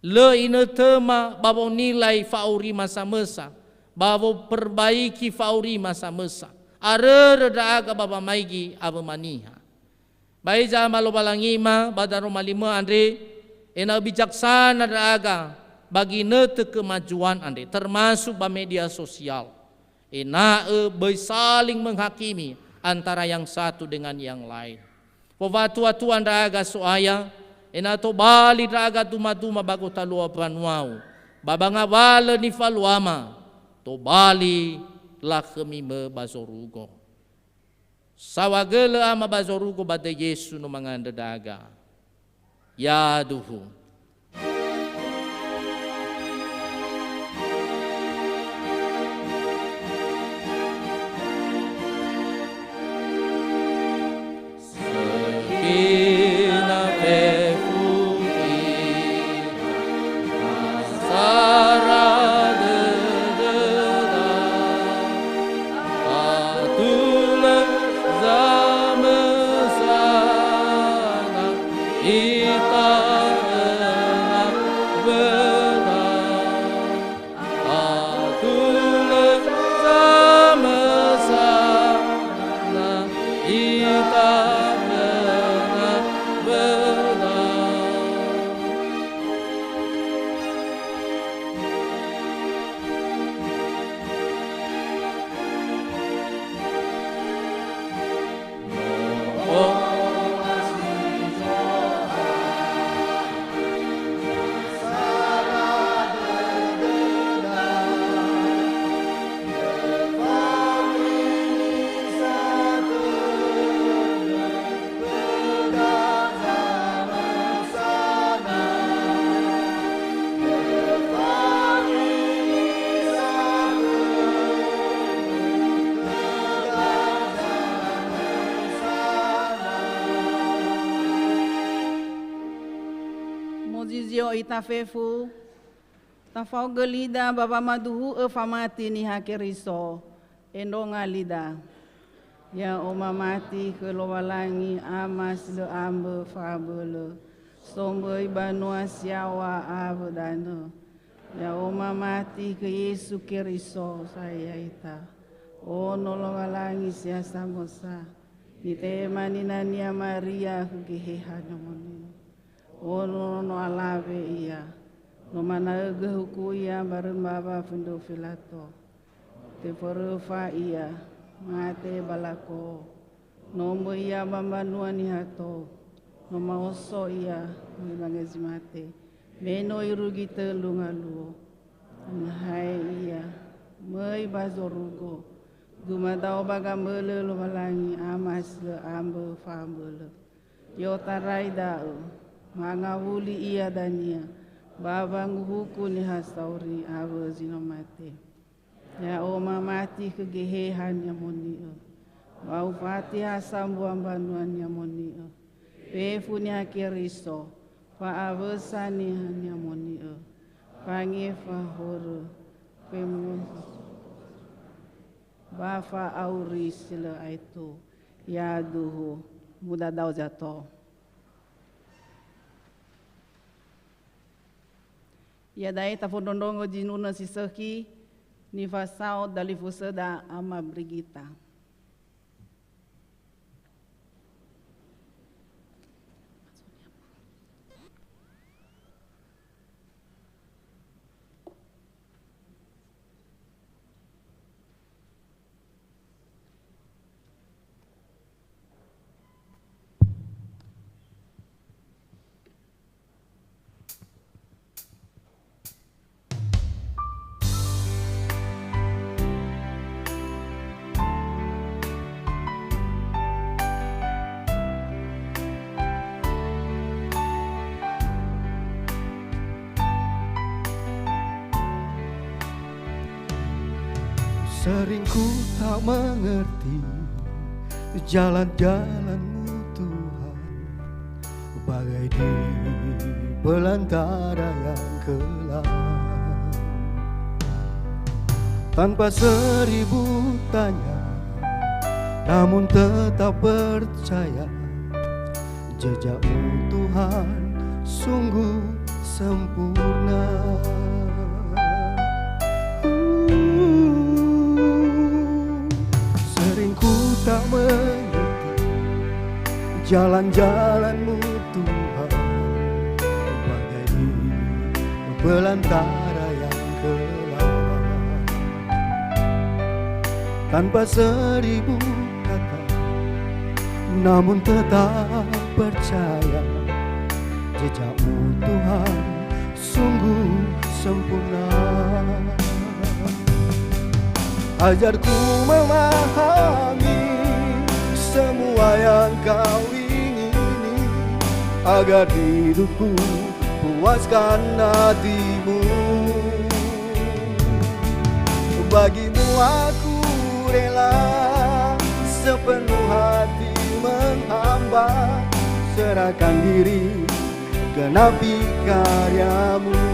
Lö inötöma ba wonilai fa'aurima samösa, ba woperbaiki fa'aurima samösa. Arörö ndra'aga ba wamaigi awöma niha. Ba hiza ama Lowalangima ba daroma limö andre, ena'ö bijaksana ndra'aga ba ginötö kemajuan andre, termasuk ba media sosial. Ena'ö böi saling menghakimi antara yang satu dengan yang lain. Fowatuatua ndra'aga So'aya, ena'ö tobali ndra'aga dumaduma ba gotalua mbanuau, ba ba ngawalö nifaluama, tobali lakhömi mö ba zorugo. Saohagölö ama ba zorugo ba döi Yesu no mangandrö ndra'aga. Yaduhu. Sökina fefu ita, sara dödöda, atulö zamösana, ita öna wöda. Atulö zamösana, ita Yo ita fefu, tafaogö lida ba wamaduhu'ö famati Niha Keriso, endronga lida. Ya'o mamati khö Lowalangi Ama si lö ambö fa'abölö, somböi banua si yaŵa awö danö. Ya'o mamati khö Yesu Keriso, sa'ae ya'ita, Ono Lowalangi si ha samösa, nitema ninania Maria khö Geheha Ni'amoni'ö. Ono nono alawe ia. No manaögö huku ia barö mbawa fõndrõ Filato. Teföröfa ia, mate ba lako. No möi ia ba mbanua niha tou. No maoso ia, möi ba zi mate. Me no irugi tölu ngaluo. Nahae ia, möi ba zorugo. Dumadao ba gamölö Lowalangi Ama si lö ambö fa'abölö. I'otarai da'ö, mangawuli ia dania, ba wanguhuku niha sauri awö zi no mate. Ya'o mamati khö Geheha Ni'amoni'ö, ba ufatiha sambua mbanua Ni'amoni'ö. Fefu Niha Keriso, fa'awösa Niha Ni'amoni'ö, fangefa horö, femu'ö ba fa'auri si lö aetu. Yaduhu, mudadao zato. Iada'e tafondrondrongo zinunö si sökhi, nifasao dalifusöda Ama Brigita. Sering ku tak mengerti jalan-jalan-Mu, Tuhan, bagai di belantara yang kelam. Tanpa seribu tanya, namun tetap percaya, jejak-Mu, Tuhan, sungguh sempurna. Sering ku tak mengerti jalan-jalan-Mu, Tuhan, bagai di belantara yang kelam. Tanpa seribu kata, namun tetap percaya, jejak-Mu, Tuhan, sungguh sempurna. Ajarku memahami semua yang Kau ingini, agar hidupku puaskan hati-Mu. Bagi-Mu aku rela sepenuh hati menghamba, serahkan diri, genapi karya-Mu.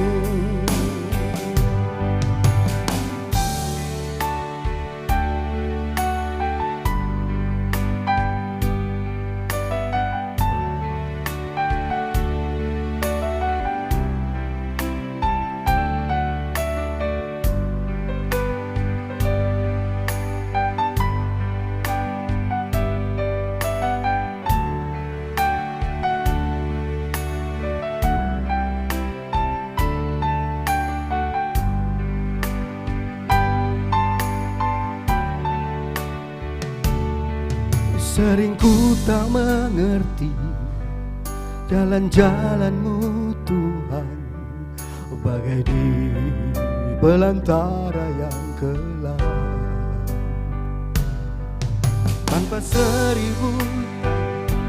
Sering ku tak mengerti jalan-jalan-Mu, Tuhan, bagai di belantara yang kelam. Tanpa seribu tanya,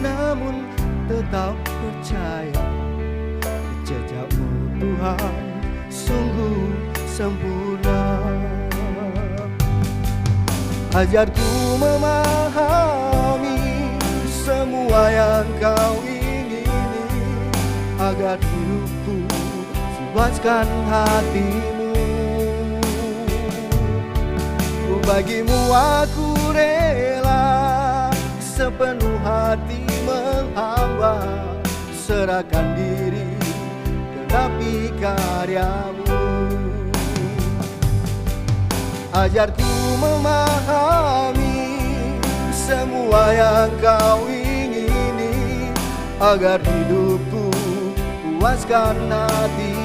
namun tetap percaya, jejak-Mu, Tuhan, sungguh sempurna. Ajarku memahami semua yang Kau ingini, agar Puaskan hatimu. Bagimu aku rela, sepenuh hati menghamba, serahkan diri, genapi karyamu. Ajarku memahami semua yang kau ingini, agar hidupku puaskan hatimu.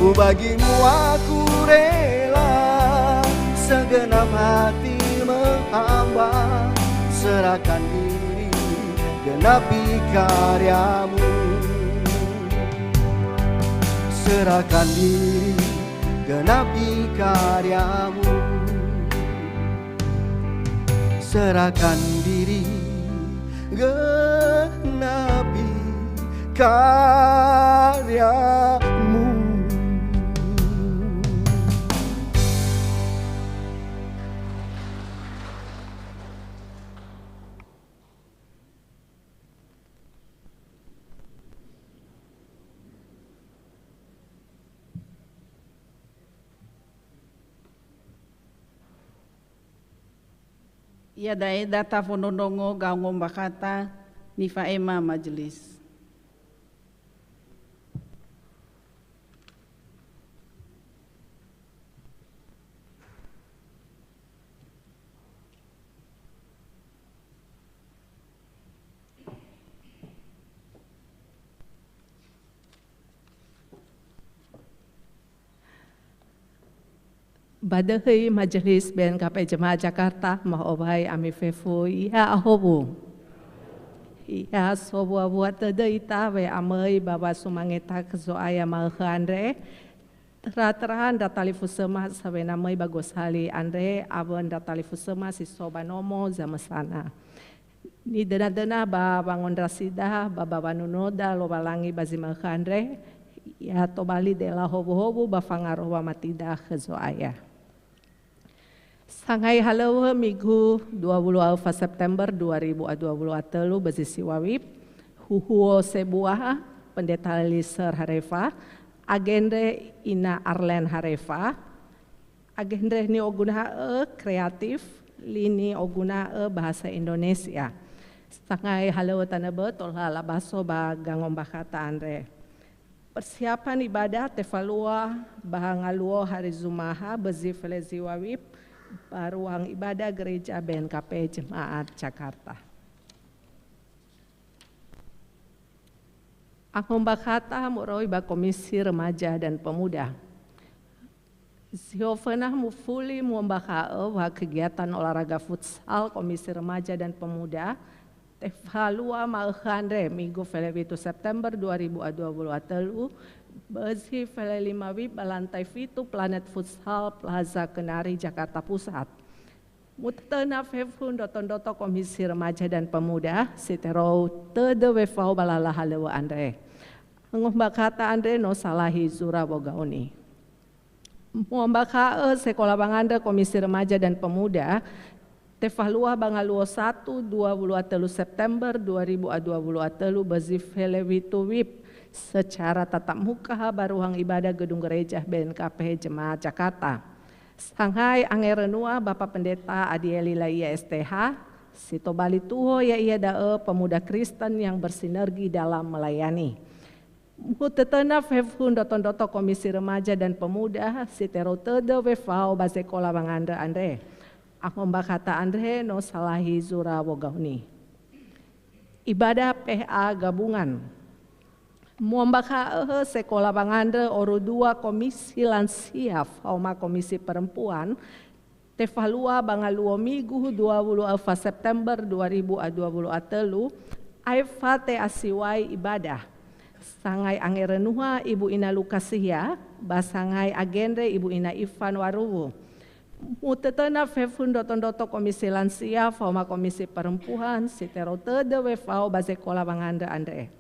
Bagimu aku rela, segenap hati menghamba, serahkan diri, genapi karyamu. Serahkan diri, genapi karyamu. Serahkan diri, genapi karyamu. Iada'e data fondrondrongo gaongo mbakhata nifa'ema majelis. Ba döhöi Majelis B N K P Jemaat Jakarta, ma'owai ami fefu, ya ahowu. Ya sowua-wua tödö ita we'amöi ba wasumangeta khö Zo'aya ma'ökhö andre. Töra-töra ndra talifusöma sawena möi ba gosali andre, awö ndra talifusöma si so ba nomo zamösana. Nidöna-döna ba wangondrasida ba, ba wanunoda Lowalangi ba zi ma'ökhö andre, ya tobali dela howuhowu ba fangarowa matida khö Zo'aya. Sangai halöŵö Migu dua puluh a öfa September dua ribu a dua puluh a tölu bözi siŵa wib, huhuo sebua, Pendeta Liseur Harefa, agendre Ina Arlen Harefa, agendre ni'oguna'ö kreatif, li ni'oguna'ö bahasa Indonesia. Sangai halöŵö tanö bö'ö tola labaso ba gango mbakhata andre. Persiapan ibadah tefalua ba ngaluo hari Zumaha bözi fele ziŵa wib ba ruang ibadah Gereja B N K P Jemaat Jakarta. Angombakha ta moroi ba Komisi Remaja dan Pemuda. Zi oföna mufuli muombakha'ö wa kegiatan olahraga futsal Komisi Remaja dan Pemuda tefalua ma'ökhö andre, Migu fele fitu September dua ribu a dua puluh a tölu, bözi fele lima wib ba lantai fitu Planet Futsal Plaza Kenari, Jakarta Pusat. Mutötöna fefu ndroto-ndroto Komisi Remaja dan Pemuda si terou tödö wefao ba lala halöŵö andre. Angombakha ta andre no salahi zura wogaoni. Muombakha'ö Sekola Wangandrö Komisi Remaja dan Pemuda tefalua ba ngaluo satu dua puluh a tölu September dua ribu a dua puluh a tölu bözi fele fitu wib secara tatap muka ba ruang ibadah Gedung Gereja B N K P Jemaat Jakarta. Sangai angerönua Bapak Pendeta Adieli Laia S T H, si tobali tuho ya'ia da'ö pemuda Kristen yang bersinergi dalam melayani. Mutötöna fefu ndroto-ndroto Komisi Remaja dan Pemuda si terou tödö wefao ba Sekola Wangandrö andre. Angombakha ta andre no salahi zura wogaoni. Ibadah P A gabungan. Muombakha'ö Sekola Wangandrö oru dua Komisi Lansia faoma Komisi Perempuan, tefalua ba ngaluo Migu dua puluh a öfa September dua ribu a dua puluh a tölu, aefa te'asiwai ibadah. Sangai angerönua Ibu Ina Lukasia, ba sangai agendre Ibu Ina Ifan Waruwu. Mutötöna fefu ndroto-ndroto Komisi Lansia faoma Komisi Perempuan si terou tödö wefao ba Sekola Wangandrö andre.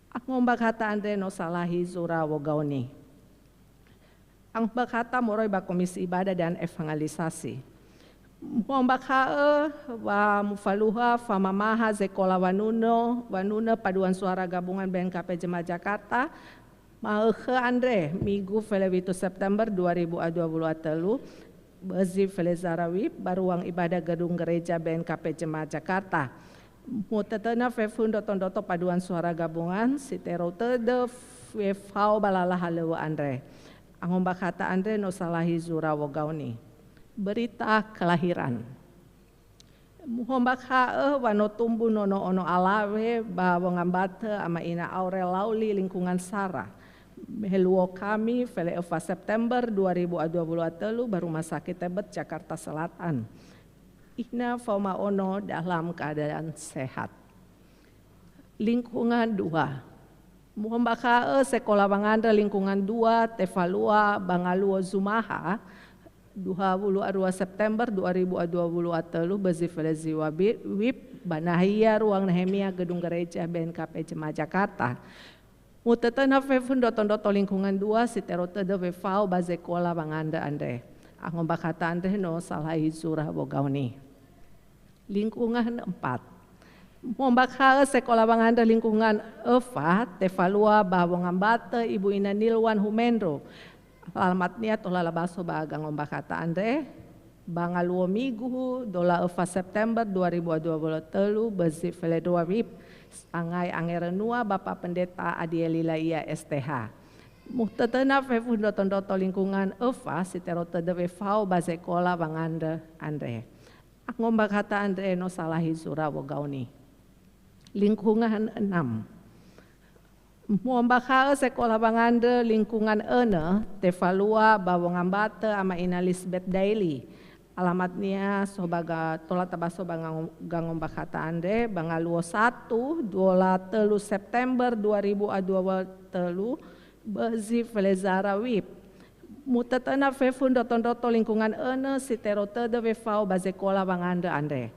Angombakha ta andre no salahi zura wogaoni. Angombakha ta moroi ba Komisi Ibadah dan Evangelisasi. Mu'ombakha'ö wa mufaluha famamaha Sekola Wanuno, Wanunö Paduan Suara Gabungan B N K P Jemaah Jakarta, ma'ökhö andre, Migu felewitu September dua ribu dua puluh telu, bözi felezara wib ba ruang ibadah Gedung Gereja B N K P Jemaah Jakarta. Mutötöna fefu ndroto-ndroto Paduan Suara Gabungan, si terou tödö wefao ba lala halöŵö andre. Angombakhata andre no salahi zura wogaoni. Berita kelahiran. Muhombakha'ö wa no tumbu nono ono alawe ba wongambatö ama ina Aurel Lauli lingkungan Sara. Me luo kami fele öfa September dua ribu dua puluh telu ba Rumah Sakit Tebet Jakarta Selatan. Ina faoma ono dalam keadaan sehat. Lingkungan dua. Muhombakha'ö sekola wangandrö lingkungan dua tefalua ba ngaluo Zumaha, dua puluh dua September dua ribu dua puluh telu bözi feleziwa bi-, wib ba nahia ruang nahemia Gedung Gereja B N K P Jemaah Jakarta. Mutötöna fefu ndroto-ndroto lingkungan dua si terou tödö wefao ba sekola wangandrö andre. Angombakhata andre no salahi zura wogaoni. Lingkungan empat. Muhombakha'ö sekola wangandrö lingkungan öfa tefalua ba wongambatö Ibu Ina Nilwan Humendro. Alamatnia tola labaso ba gangombakhata andre, ba ngaluo Migu dola öfa September dua ribu dua puluh telu bözi felendrua wib, sangai angerönua Bapa Pendeta Adieli Laia S T H. Mutötöna fefu ndroto-ndroto lingkungan öfa si terou tödö wefao ba sekola wangandrö andre. Angombakhata andre no salahi zura wogaoni. Lingkungan enam. Mu'ombakha'ö sekola wangandrö lingkungan önö tefalua ba wongambatö ama ina Lisbeth Daily. Alamatnia so ba ga-, tola tabaso ba ngango-, gangombakhata andre ba ngaluo satu, dola telu September dua ribu dua puluh telu, bözi felezara wib. Mutötöna fefu ndroto-ndroto lingkungan önö si terou tödö wefao ba sekola wangandrö andre.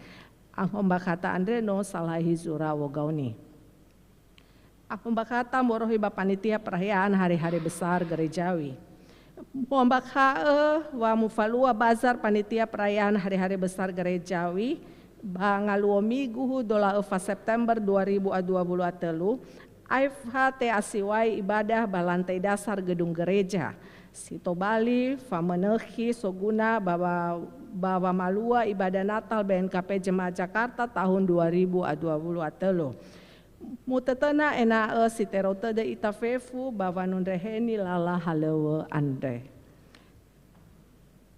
Angombakhata andre no salahi zura wogaoni. Angombakhata morohi ba panitia perayaan hari-hari besar gerejawi. Mu'ombakha'ö wa mufalua bazar panitia perayaan hari-hari besar gerejawi ba ngaluo Migu dola öfa September dua ribu dua puluh telu, aefa te'asiwai ibadah ba lantai dasar gedung gereja. Si tobali famönökhi soguna ba wa-, ba wamalua ibadah Natal B N K P Jemaah Jakarta tahun dua ribu dua puluh telu. Mutötöna ena'ö si terou tödö ita fefu ba wanundreheni lala halöŵö andre.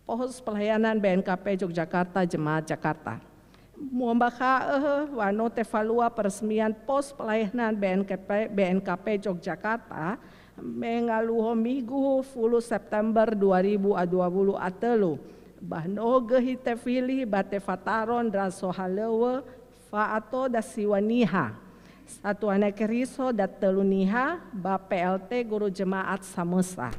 Pos pelayanan B N K P Yogyakarta Jemaat Jakarta. Mu'ombakha'ö wa no tefalua peresmian pos pelayanan B N K P, B N K P Yogyakarta, me ngaluo Migu fulu September dua ribu dua puluh telu. Ba no göhi tefili ba tefataro ndra sohalöŵö fa'ato dasiwa niha, Satuana Keriso datölu niha ba P L T Guru Jemaat samösa.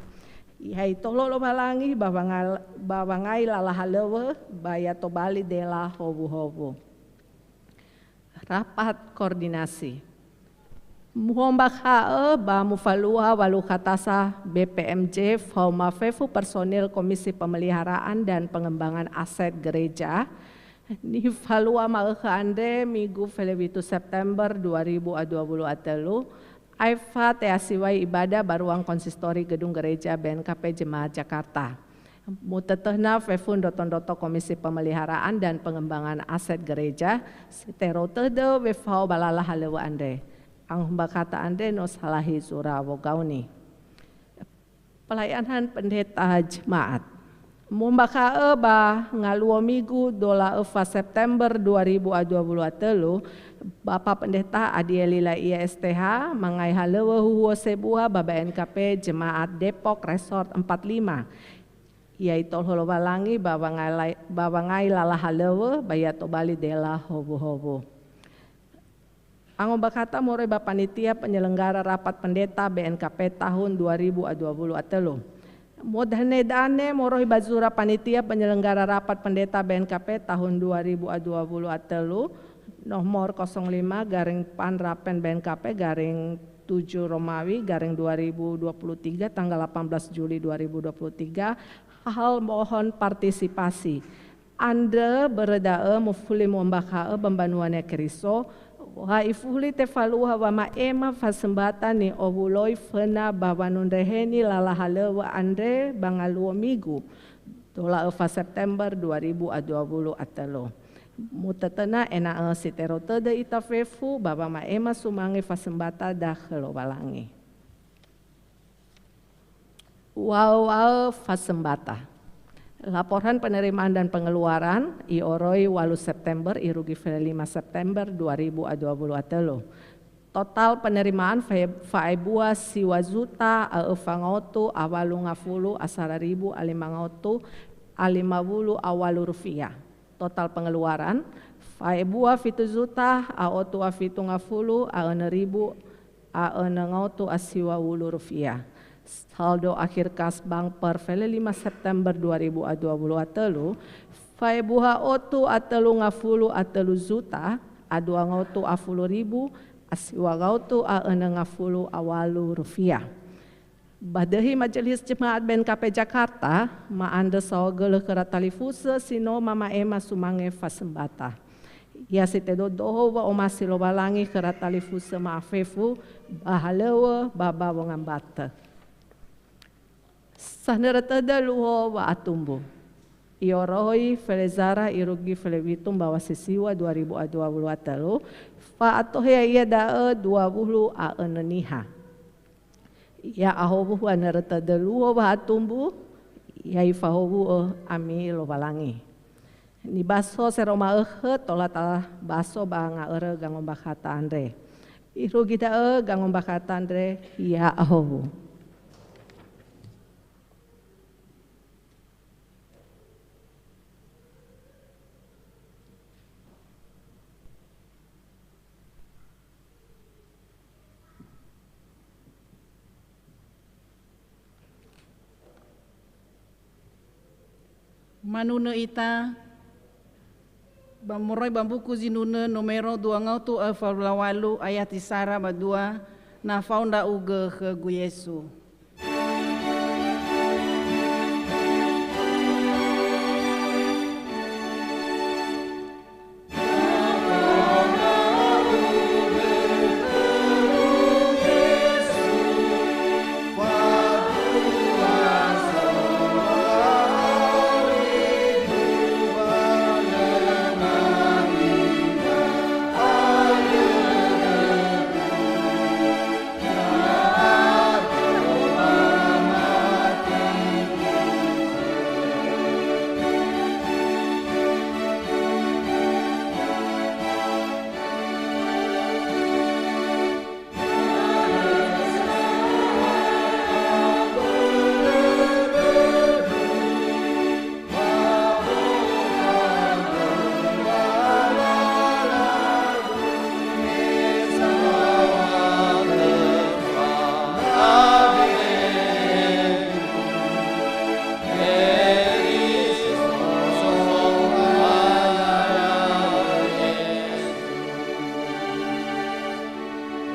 Ihai tolo Lowalangi ba wangal-, ba wangai lala halöŵö ba ya tobali dela howuhowu. Rapat koordinasi. Muhombakha'ö ba mufalua walu katasa B P M J faoma fefu personil Komisi Pemeliharaan dan Pengembangan Aset Gereja, nifalua ma'ökhö andre Migu felewitu September dua ribu dua puluh telu, aefa te'asiwai ibadah ba ruang konsistori Gedung Gereja B N K P Jemaat Jakarta. Mutötöna fefu ndroto-ndroto Komisi Pemeliharaan dan Pengembangan Aset Gereja, si terou tödö wefao ba lala halöŵö andre. Angombakhata andre no salahi zura wogaoni. Pelayanan Pendeta Jemaat. Mu'ombakha'ö ba ngaluo Migu dola öfa September dua ribu dua puluh telu, Bapa Pendeta Adieli Laia S T H, mangai halöŵö huhuo sebua ba B N K P Jemaat Depok Resort empat lima. Ia itolo Lowalangi ba wangai lai-, ba wangai lala halöŵö ba ya tobali dela howuhowu. Angombakhata moroi ba panitia penyelenggara rapat pendeta B N K P tahun dua ribu dua puluh telu. Modane-dane moroi ba zura panitia penyelenggara rapat pendeta B N K P tahun dua ribu dua puluh telu, nomor kosong lima garing Panrapen B N K P garing tujuh Romawi garing dua ribu dua puluh tiga, tanggal delapan belas Juli dua ribu dua puluh tiga, hal mohon partisipasi. Andrö börö da'ö mufuli mu'ombakha'ö ba mbanua Niha Keriso, wa ifuli tefaluha wama'ema fasembata ni'owuloi föna ba wanundreheni lala halöŵö andre ba ngaluo migu, dola'ö fa September dua ribu a dua wulu a tölu. Mutötöna ena'ö si terou tödö ita fefu ba wama'ema sumange fasembata dakhö Lowalangi. Uaö-uaö fasembata. Laporan penerimaan dan pengeluaran, i'oroi walu September, irugi fele lima September dua ribu a dua wulu a tölu. Total penerimaan fa-, fa'ebua siŵa juta a öfa ngaotu a walu ngafulu a sara ribu a lima ngaotu a lima wulu a walu rufiah. Total pengeluaran, fa'ebua fitu juta a otu a fitu ngafulu a önö ribu a önö ngaotu a siŵa wulu rufiah. Saldo akhir kas bank per fele lima September dua ribu a dua wulu a tölu, fa'ebua otu a tölu ngafulu a tölu juta a dua ngaotu a fulu ribu a siŵa ngaotu a önö ngafulu a walu rufiah. Ba döhi Majelis Jemaat B N K P Jakarta, ma'andrö saohagölö khöra talifusö si no mama'ema sumange fasembata. Ia si tedodoho wa'omasi Lowalangi khöra talifusö ma'afefu ba halöŵö ba ba wongambatö. Sanörö tödö luo wa'atumbu. I'oroi fele zara irugi fele witu mbaŵa si siŵa dua ribu a dua wulu a tölu, fa'atohe ya'ia da'ö dua wulu a önö niha. Ya'ahowu anörö tödö luo wa'atumbu, ya ifahowu'ö ami Lowalangi. Nibaso sero ma'ökhö tola tabaso ba nga'örö gangombakhata andre. Irugi da'ö gangombakhata andre, ya'ahowu. Manunö ita ba moroi ba mbuku Zinunö nomero dua ngaotu a fawulo walu ayati sara ba dua, na fao ndra'ugö khögu Yesu.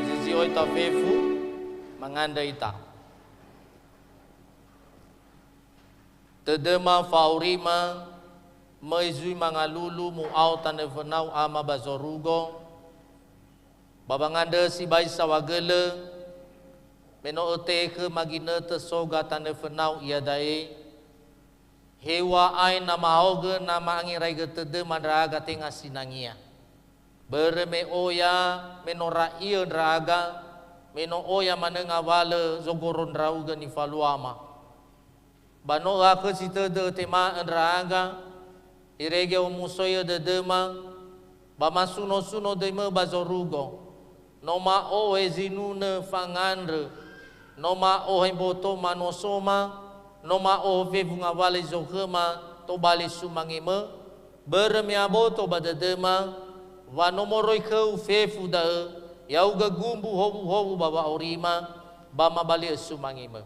Mezizio ita fefu, mangandrö ita. Tödöma fa'aurima, möi zui mangalulu mu'ao tanö fönau ama ba zorugo, ba wangandrö sibai saohagölö, me no ötehe khöma ginötö soga tanö fönau iada'e, heŵa'ae na mahaogö na ma'angeraigö tödöma ndra'aga tenga sinangea. Börö me oya, me no ra'iö ndra'aga, me no oya manö ngawalö zogoro ndra'ugö nifaluama. Ba no öakhösi tödö ötema'ö ndra'aga, irege omusoi'ö dödöma, ba masuno-suno döimö ba zorugo. No ma'ohe zinunö fangandrö, no ma'ohe mboto manosoma, no ma'ohe fefu ngawalö zi so khöma tobali sumangemö, börö me aboto ba dödöma, wa no moroi khöu fefu da'ö, ya'ugö gumbu howuhowu ba wa'aurima, ba mabali'ö sumangemö.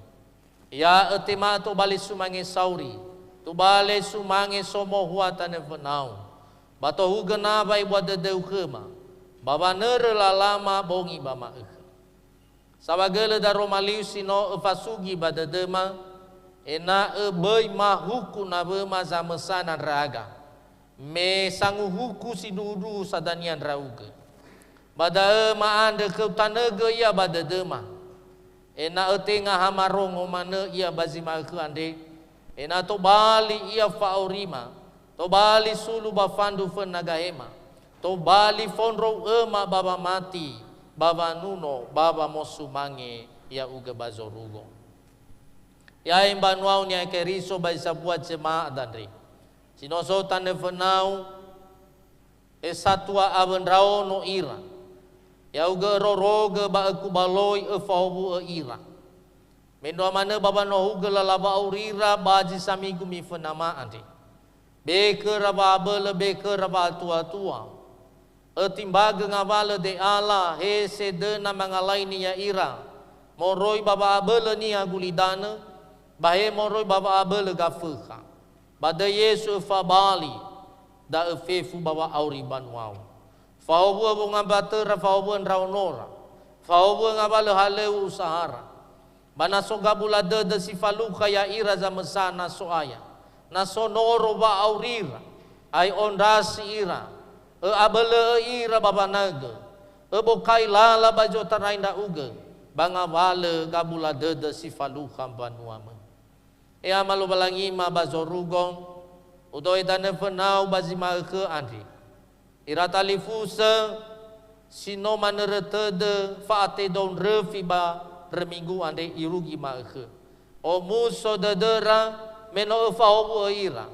Ya'ö tema tobali sumange sauri, tobali sumange somohua tanö fönau, ba tohugö nawa ebua dödöu khöma, ba wanörö lalama bongi ba ma'ökhö. Saohagölö daroma liu si no öfasugi ba dödöma, ena'ö böi mahuku nawöma zamösana ndra'aga. Me sanguhuku sindruhundruhu sa dania ndra'ugö. Ba da'ö ma'andrö khöu tanögö ia ba dödöma, ena'ö tenga ha marongo manö ia ba zi ma'ökhö andre, ena'ö tobali ia fa'aurima, tobali sulu ba fandru föna gahema, tobali fondrou öma ba wamati, ba wanuno, ba wamosumange ya'ugö ba zorugo. Ya'e mbanuau niha Keriso ba zi sambua jema'a andre, si no so tanö fönau, esatua awö ndraono ira, ya'ugö örorogö ba ökubaloi öfahowu'ö ira. Mendrua manö ba wanohugö lala wa'aurira ba zi saminggu mifönama andre. Be khöra wa'abölö, be khöra wa'atuatua. Ötimbagö ngawalö de'ala, he sedöna mangalaini ya'ira, moroi ba wa'abölö niha gulidanö, ba he moroi ba wa'abölö Gafökha. Ba döi Yesu öfabali, da'ö fefu ba wa'auri mbanuau. Fahowu'ö wongambatöra, fahowu'ö ndraonora, fahowu'ö ngawalö halöŵö usahara. Ba na so gabula dödö si falukha ya'ira zamösana So'aya, na so noro wa'aurira, ae'o ndrasi ira, ö'abölö'ö ira ba wanaögö, öbokai lala ba zotarai ndra'ugö, ba ngawalö gabula dödö si falukha mbanuamö. E Ama Lowalangima ba zorugo, udo'ö tanö fönau ba zi ma'ökhö andre. Ira talifusö si no manörö tödö fa'atedou ndröfi ba röminggu andre irugi ma'ökhö. Omuso dödöra me no öfahowu'ö ira,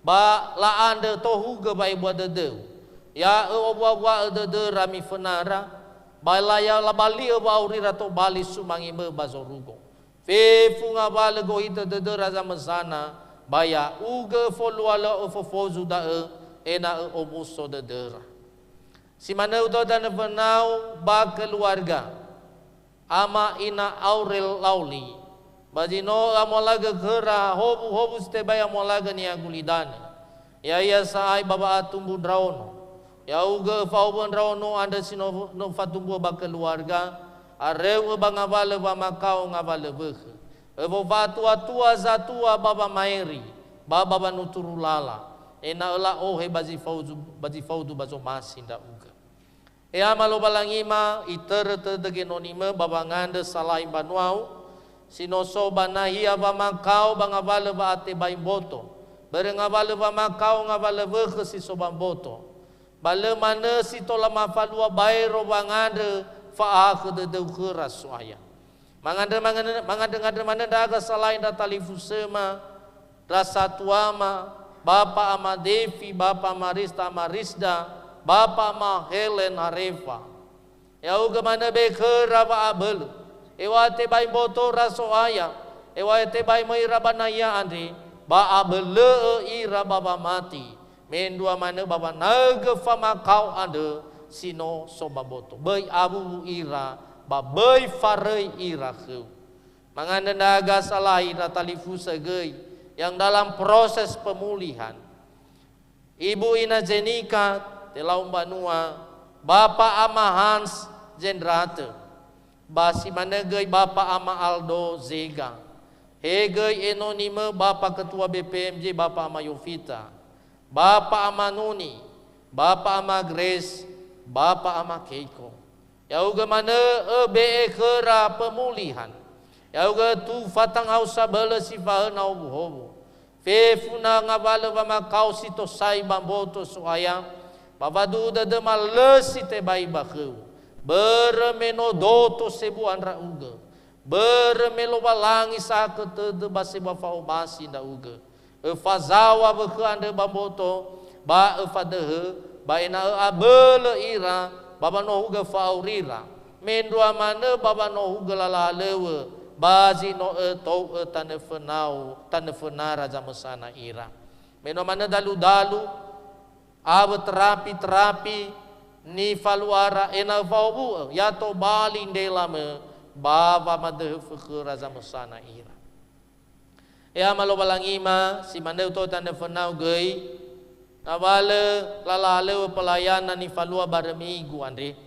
ba la'andrö tohugö wa'ebua dödöu. Ya ö'owuawua'ö dödöra mifönara, ba la ya labali'ö wa'aurira tobali sumangemö ba zorugo. Fefu ngawalö gohitö dödöra zamösana, ba ya'ugö folualö'ö fofozu da'ö, ena'ö omuso dödöra. Si manö udo'ö tanö fönau ba keluarga, ama ina Aurel Lauli, ba zi no amualagö khöra howuhowu si tebai amualagö niha gulidanö. Ya'ia sa'ae ba wa'atumbu ndraono. Ya'ugö öfahowu'ö ndraono andrö si no, no fatumbu'ö ba keluarga, aröu'ö ba ngawalö wamakao ngawalö wökhö. Öwofatuatua zatua ba wamaeri, ba, ba wanuturu lala, ena'ö la'ohe ba zi faudu, ba zi faudu ba zomasi ndra'ugö. E Ama Lowalangima, itörö tödö genonimö ba wangandrö salahi mbanuau, si no so ba nahia wamakao ba ngawalö wa'atebai mboto, börö ngawalö wamakao ngawalö wökhö si so ba mboto. Ba lö manö si tola mafalua baero wangandrö fa'ahakhö dödöu khöra So'aya. Mangandrö, mangandrö, mangandrö-ngandrö manö ndra'aga salahi ndra talifusöma, ndra satuama, Bapa Ama Devi, Bapa Ama Rista, Ama Risda, Bapa Ama Helen Harefa. Ya'ugö manö be khöra wa'abölö. Eŵa'ae tebai mbotora So'aya, eŵa'ae tebai möi ira ba nahia andre, ba abölö'ö ira ba wamati. Mendrua manö ba wanaögö famakao andrö si no so ba mboto. Böi awuwu ira, ba böi faröi ira khöu. Mangandrö ndra'aga salahi ndra talifusö göi yang dalam proses pemulihan. Ibu Ina Zenika, telau mbanua, Bapa Ama Hans Zendratö, ba si manö göi Bapa Ama Aldo Zega. He göi enonimö Bapa Ketua B P M J, Bapa Ama Yovita, Bapa Ama Nuni, Bapa Ama Grace, Bapa Ama Keiko. Ya'ugö manö öbe'e khöra pemulihan. Ya'ugö tufa tangau sabölö si fa'ö na howuhowu. Fefu na ngawalö wamakao si tosai ba mboto So'aya, ba faduhu dödöma lö si tebai ba khöu. Börö me no doto sebua ndra'ugö. Börö me Lowalangi sakhö tödö ba sebua fa'omasi ndra'ugö. Öfazaŵa wökhö andrö ba mboto, ba öfadöhö, ba ena'ö abölö ira, ba wanohugö fa'aurira. Mendrua manö ba wanohugö lala halöŵö, ba zi no ötou'ö tanö fönau, tanö fönara zamösana ira. Me no manö dalu-dalu, awö terapi-terapi, nifaluara ena'ö fa'owu'ö, ya tobali ndelamö, ba wamadöhö fökhöra zamösana ira. E Ama Lowalangima, si manö uto'ö tanö fönau göi, ngawalö lala halöŵö pelayana nifalua ba römigu andre.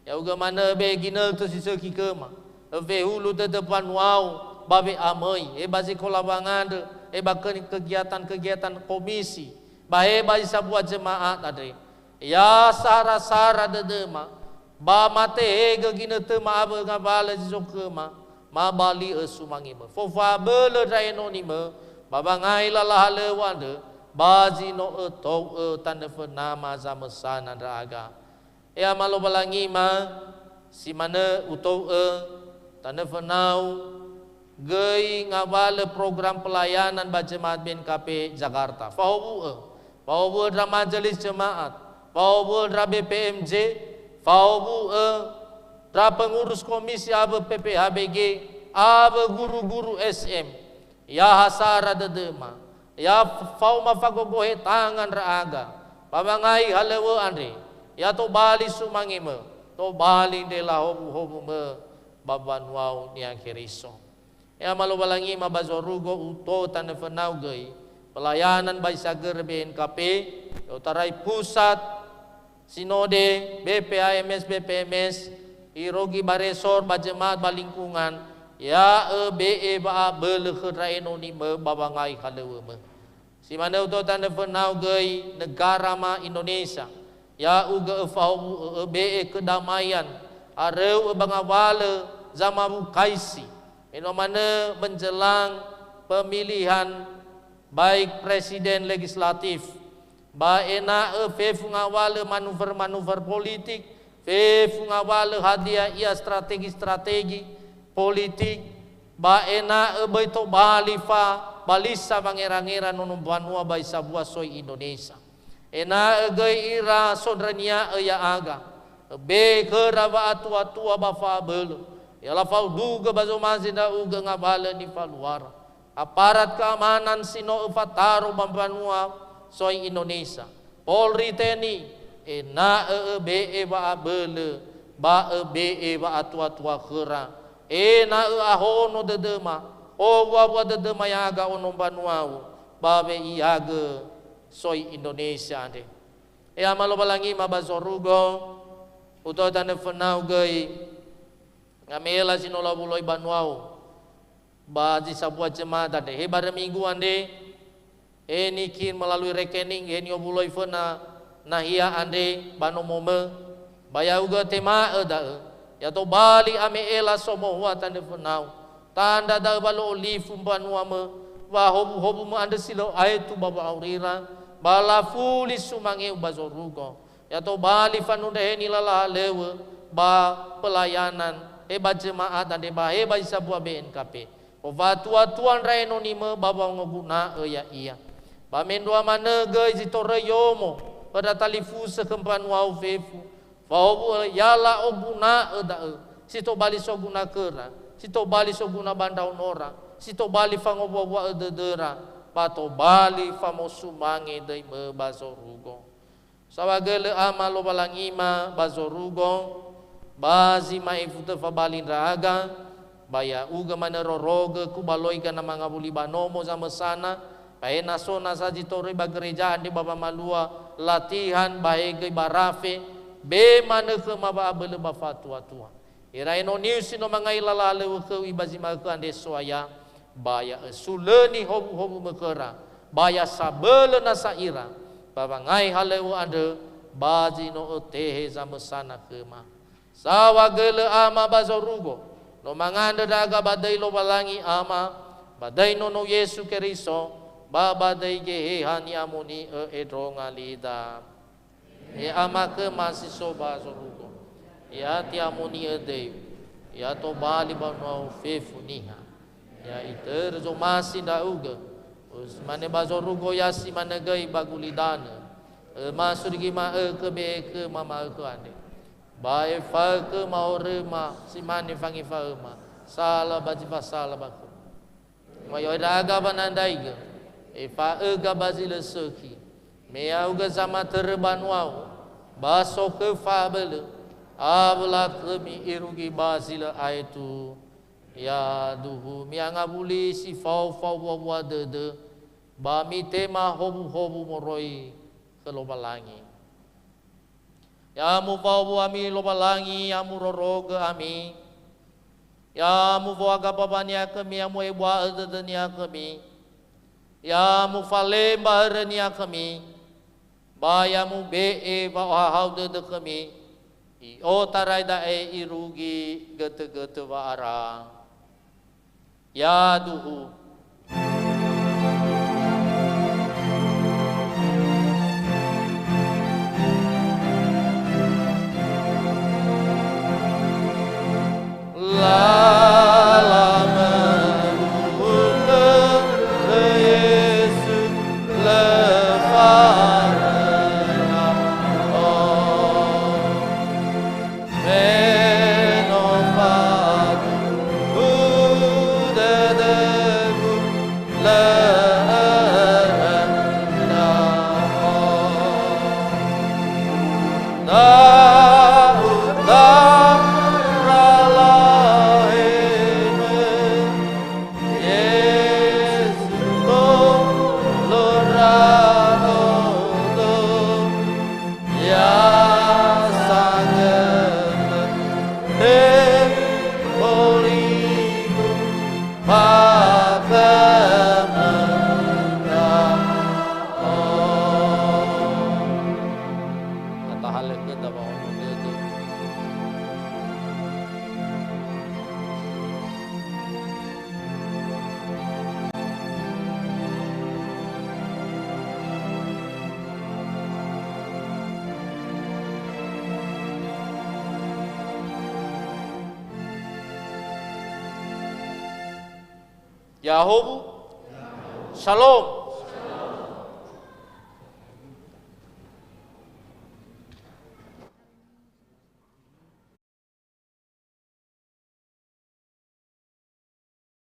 Ya'ugö manö be ginötö si sökhi khöma, öfehulu dödö mbanuau ba we'amöi, e ba sekola wangandrö, e ba kö-, kegiatan-kegiatan komisi, Ba he ba zi sambua jemaat andre, ya sara-sara dödöma, ba matehegö ginötöma awö ngawalö zi so khöma, ma bali'ö sumangimö. Fofabölö ndra enonimö, ba wangai lala halöŵö andrö, ba zi no ötou'ö tanö fönama zamösana ndra'aga. E Ama Lowalangima, si manö utou'ö tanö fönau, göi ngawalö program pelayanan ba jemaat B N K P Jakarta. Fahowu'ö, fahowu'ö ndra majelis jemaat, fahowu'ö ndra B P M J, fahowu'ö ndra pengurus komisi awö P P H B G, awö guru-guru S M. Ya hasara dödöma, ya f-, faoma fagogohe tanga ndra'aga, ba wangai halöŵö andre, ya tobali sumangimö, tobali ndrela howuhowumö ba mbanuau Niha Keriso. E Ama Lowalangima, ba zorugo uto tanö fönau göi, pelayanan ba isagörö B N K P, i'otarai pusat, Sinode, B P H M S, B P M S, irugi ba resor, ba jemaat, ba lingkungan, ya öbe'e wa'abölö khö ndra enonimö ba wangai halöŵömö. Si manö uto tanö fönau göi negara ma Indonesia, ya'ugö öfahowu'ö, öbe'e kedamaian, aröu'ö ba ngawalö zamawukaisi, me no manö menjelang pemilihan baik presiden legislatif, ba ena'ö fefu ngawalö manuver-manuver politik, fefu ngawalö hadia ia strategi-strategi politik, ba ena'ö böi tobali fa balisa wangera-ngera nono mbanua ba isambua soi Indonesia. Ena'ö göi ira sondrönia'ö ya'aga, öbe'e khöra wa'atua-tua ba fa'abölö, ya lafaodugö ba zomasi ndra'ugö ngawalö nifaluara. Aparat keamanan si no öfataro ba mbanua soi Indonesia, Polri, T N I, ena'ö öbe'e wa'abölö ba öbe'e wa'atua-tua khöra, ena'ö ahono dödöma, owua-wua dödöma ya'aga ono mbanuau ba we'iagö soi Indonesia andre. E Ama Lowalangima, ba zorugo, uto tanö fönau göi, ngamela si no lawuloi banuau, ba zi sambua jemaat andre. He barö minggu andre, he nikin melalui rekening, he ni'owuloi föna nahia andre ba nomomö, ba ya'ugö tema'ö da'ö, ya tobali ame'ela somohua tanö fönau. Tandra da'ö wa lö olifu mbanuamö, wa howuhowumö andrö si lö aetu ba wa'aurira, ba lafuli sumangeu ba zorugo. Ya tobali fanundra he nilala halöŵö ba pelayanan, he ba jemaat andre ba he ba zi sambua B N K P. Fofatuatua ndra enonimö ba wangoguna'ö ya'ia. Ba mendrua manö göi zi toröi yomo, ba ndra talifusö khö mbanuau fefu. Fahowu'ö ya la'oguna'ö da'ö, si tobali soguna khöra, si tobali soguna ba ndraonora, si tobali fangowuawua'ö dödöra, ba tobali famosumange döimö ba zorugo. Saohagölö Ama Lowalangima ba zorugo, ba zi ma'ifu töfabali ndra'aga, ba ya'ugö manö rorogö kubaloi gana mangawuli ba nomo zamösana, ba he na so nasa zi toröi ba gereja andre ba wamalua latihan ba he göi ba rafe, be manö khöma wa'abölö ba fatuatua. Ira enoniu si no mangai lala halöŵö khöu ibazi ma'ökhö andre So'aya, ba ya ösulöni howuhowumö khöra, ba ya sabölö nasa ira, ba wangai halöŵö andrö, ba zi no ötehe zamösana khöma. Saohagölö Ama ba zorugo, no mangandrö ndra'aga ba döi Lowalangi Ama, ba döi Nono Yesu Keriso, ba ba döi Geheha ni'amoni'ö endronga lida. He Ama khöma si so ba zorugo, ya ti'amoni'ö döi, ya tobali ba ndra'o fefu niha, ya itörö zomasi ndra'ugö, si mane ba zorugo ya si manö göi ba gulidanö. Öma surigi ma'ökhö be'e khöma ma'ökhö andre. Ba efa'ö khöma horöma si mane fangefa'öma, sala ba zi fasala ba khöma. Ba ya'o'ö ndra'aga wanandraigö, efa'öga ba zi lö sökhi. Me ya'ugö zamatörö banuau, ba sokhöu fa'abölö, awö lakhömi irugi ba zi lö aetu. Ya duhu mi'angawuli si fao fawuawua dödö, ba mitema howuhowu moroi khö Lowalangi. Ya mufaowu ami Lowalangi, ya murorogö ami. Ya mufoaga bawa-Nia khömi, ya mu'ebua'ö dödö-Nia khömi. Ya mufalemba hörö-Nia khömi. Ba ya mube'e wa'ohahau dödö khömi, i'otarai da'e irugi götö-götö wa'ara. Yaduhu. Lala mehulö Yesu lö faröna. Me no faduhu dödögu, lö ö'ö ndra'o. Ndra'o daralahe-Mö, Yesu, tolo ndra'odo. Ya sangötö, he oligu, fakhömö ndra'o. Atahalö khöda wa'ono dödö. Yahowu. Shalom.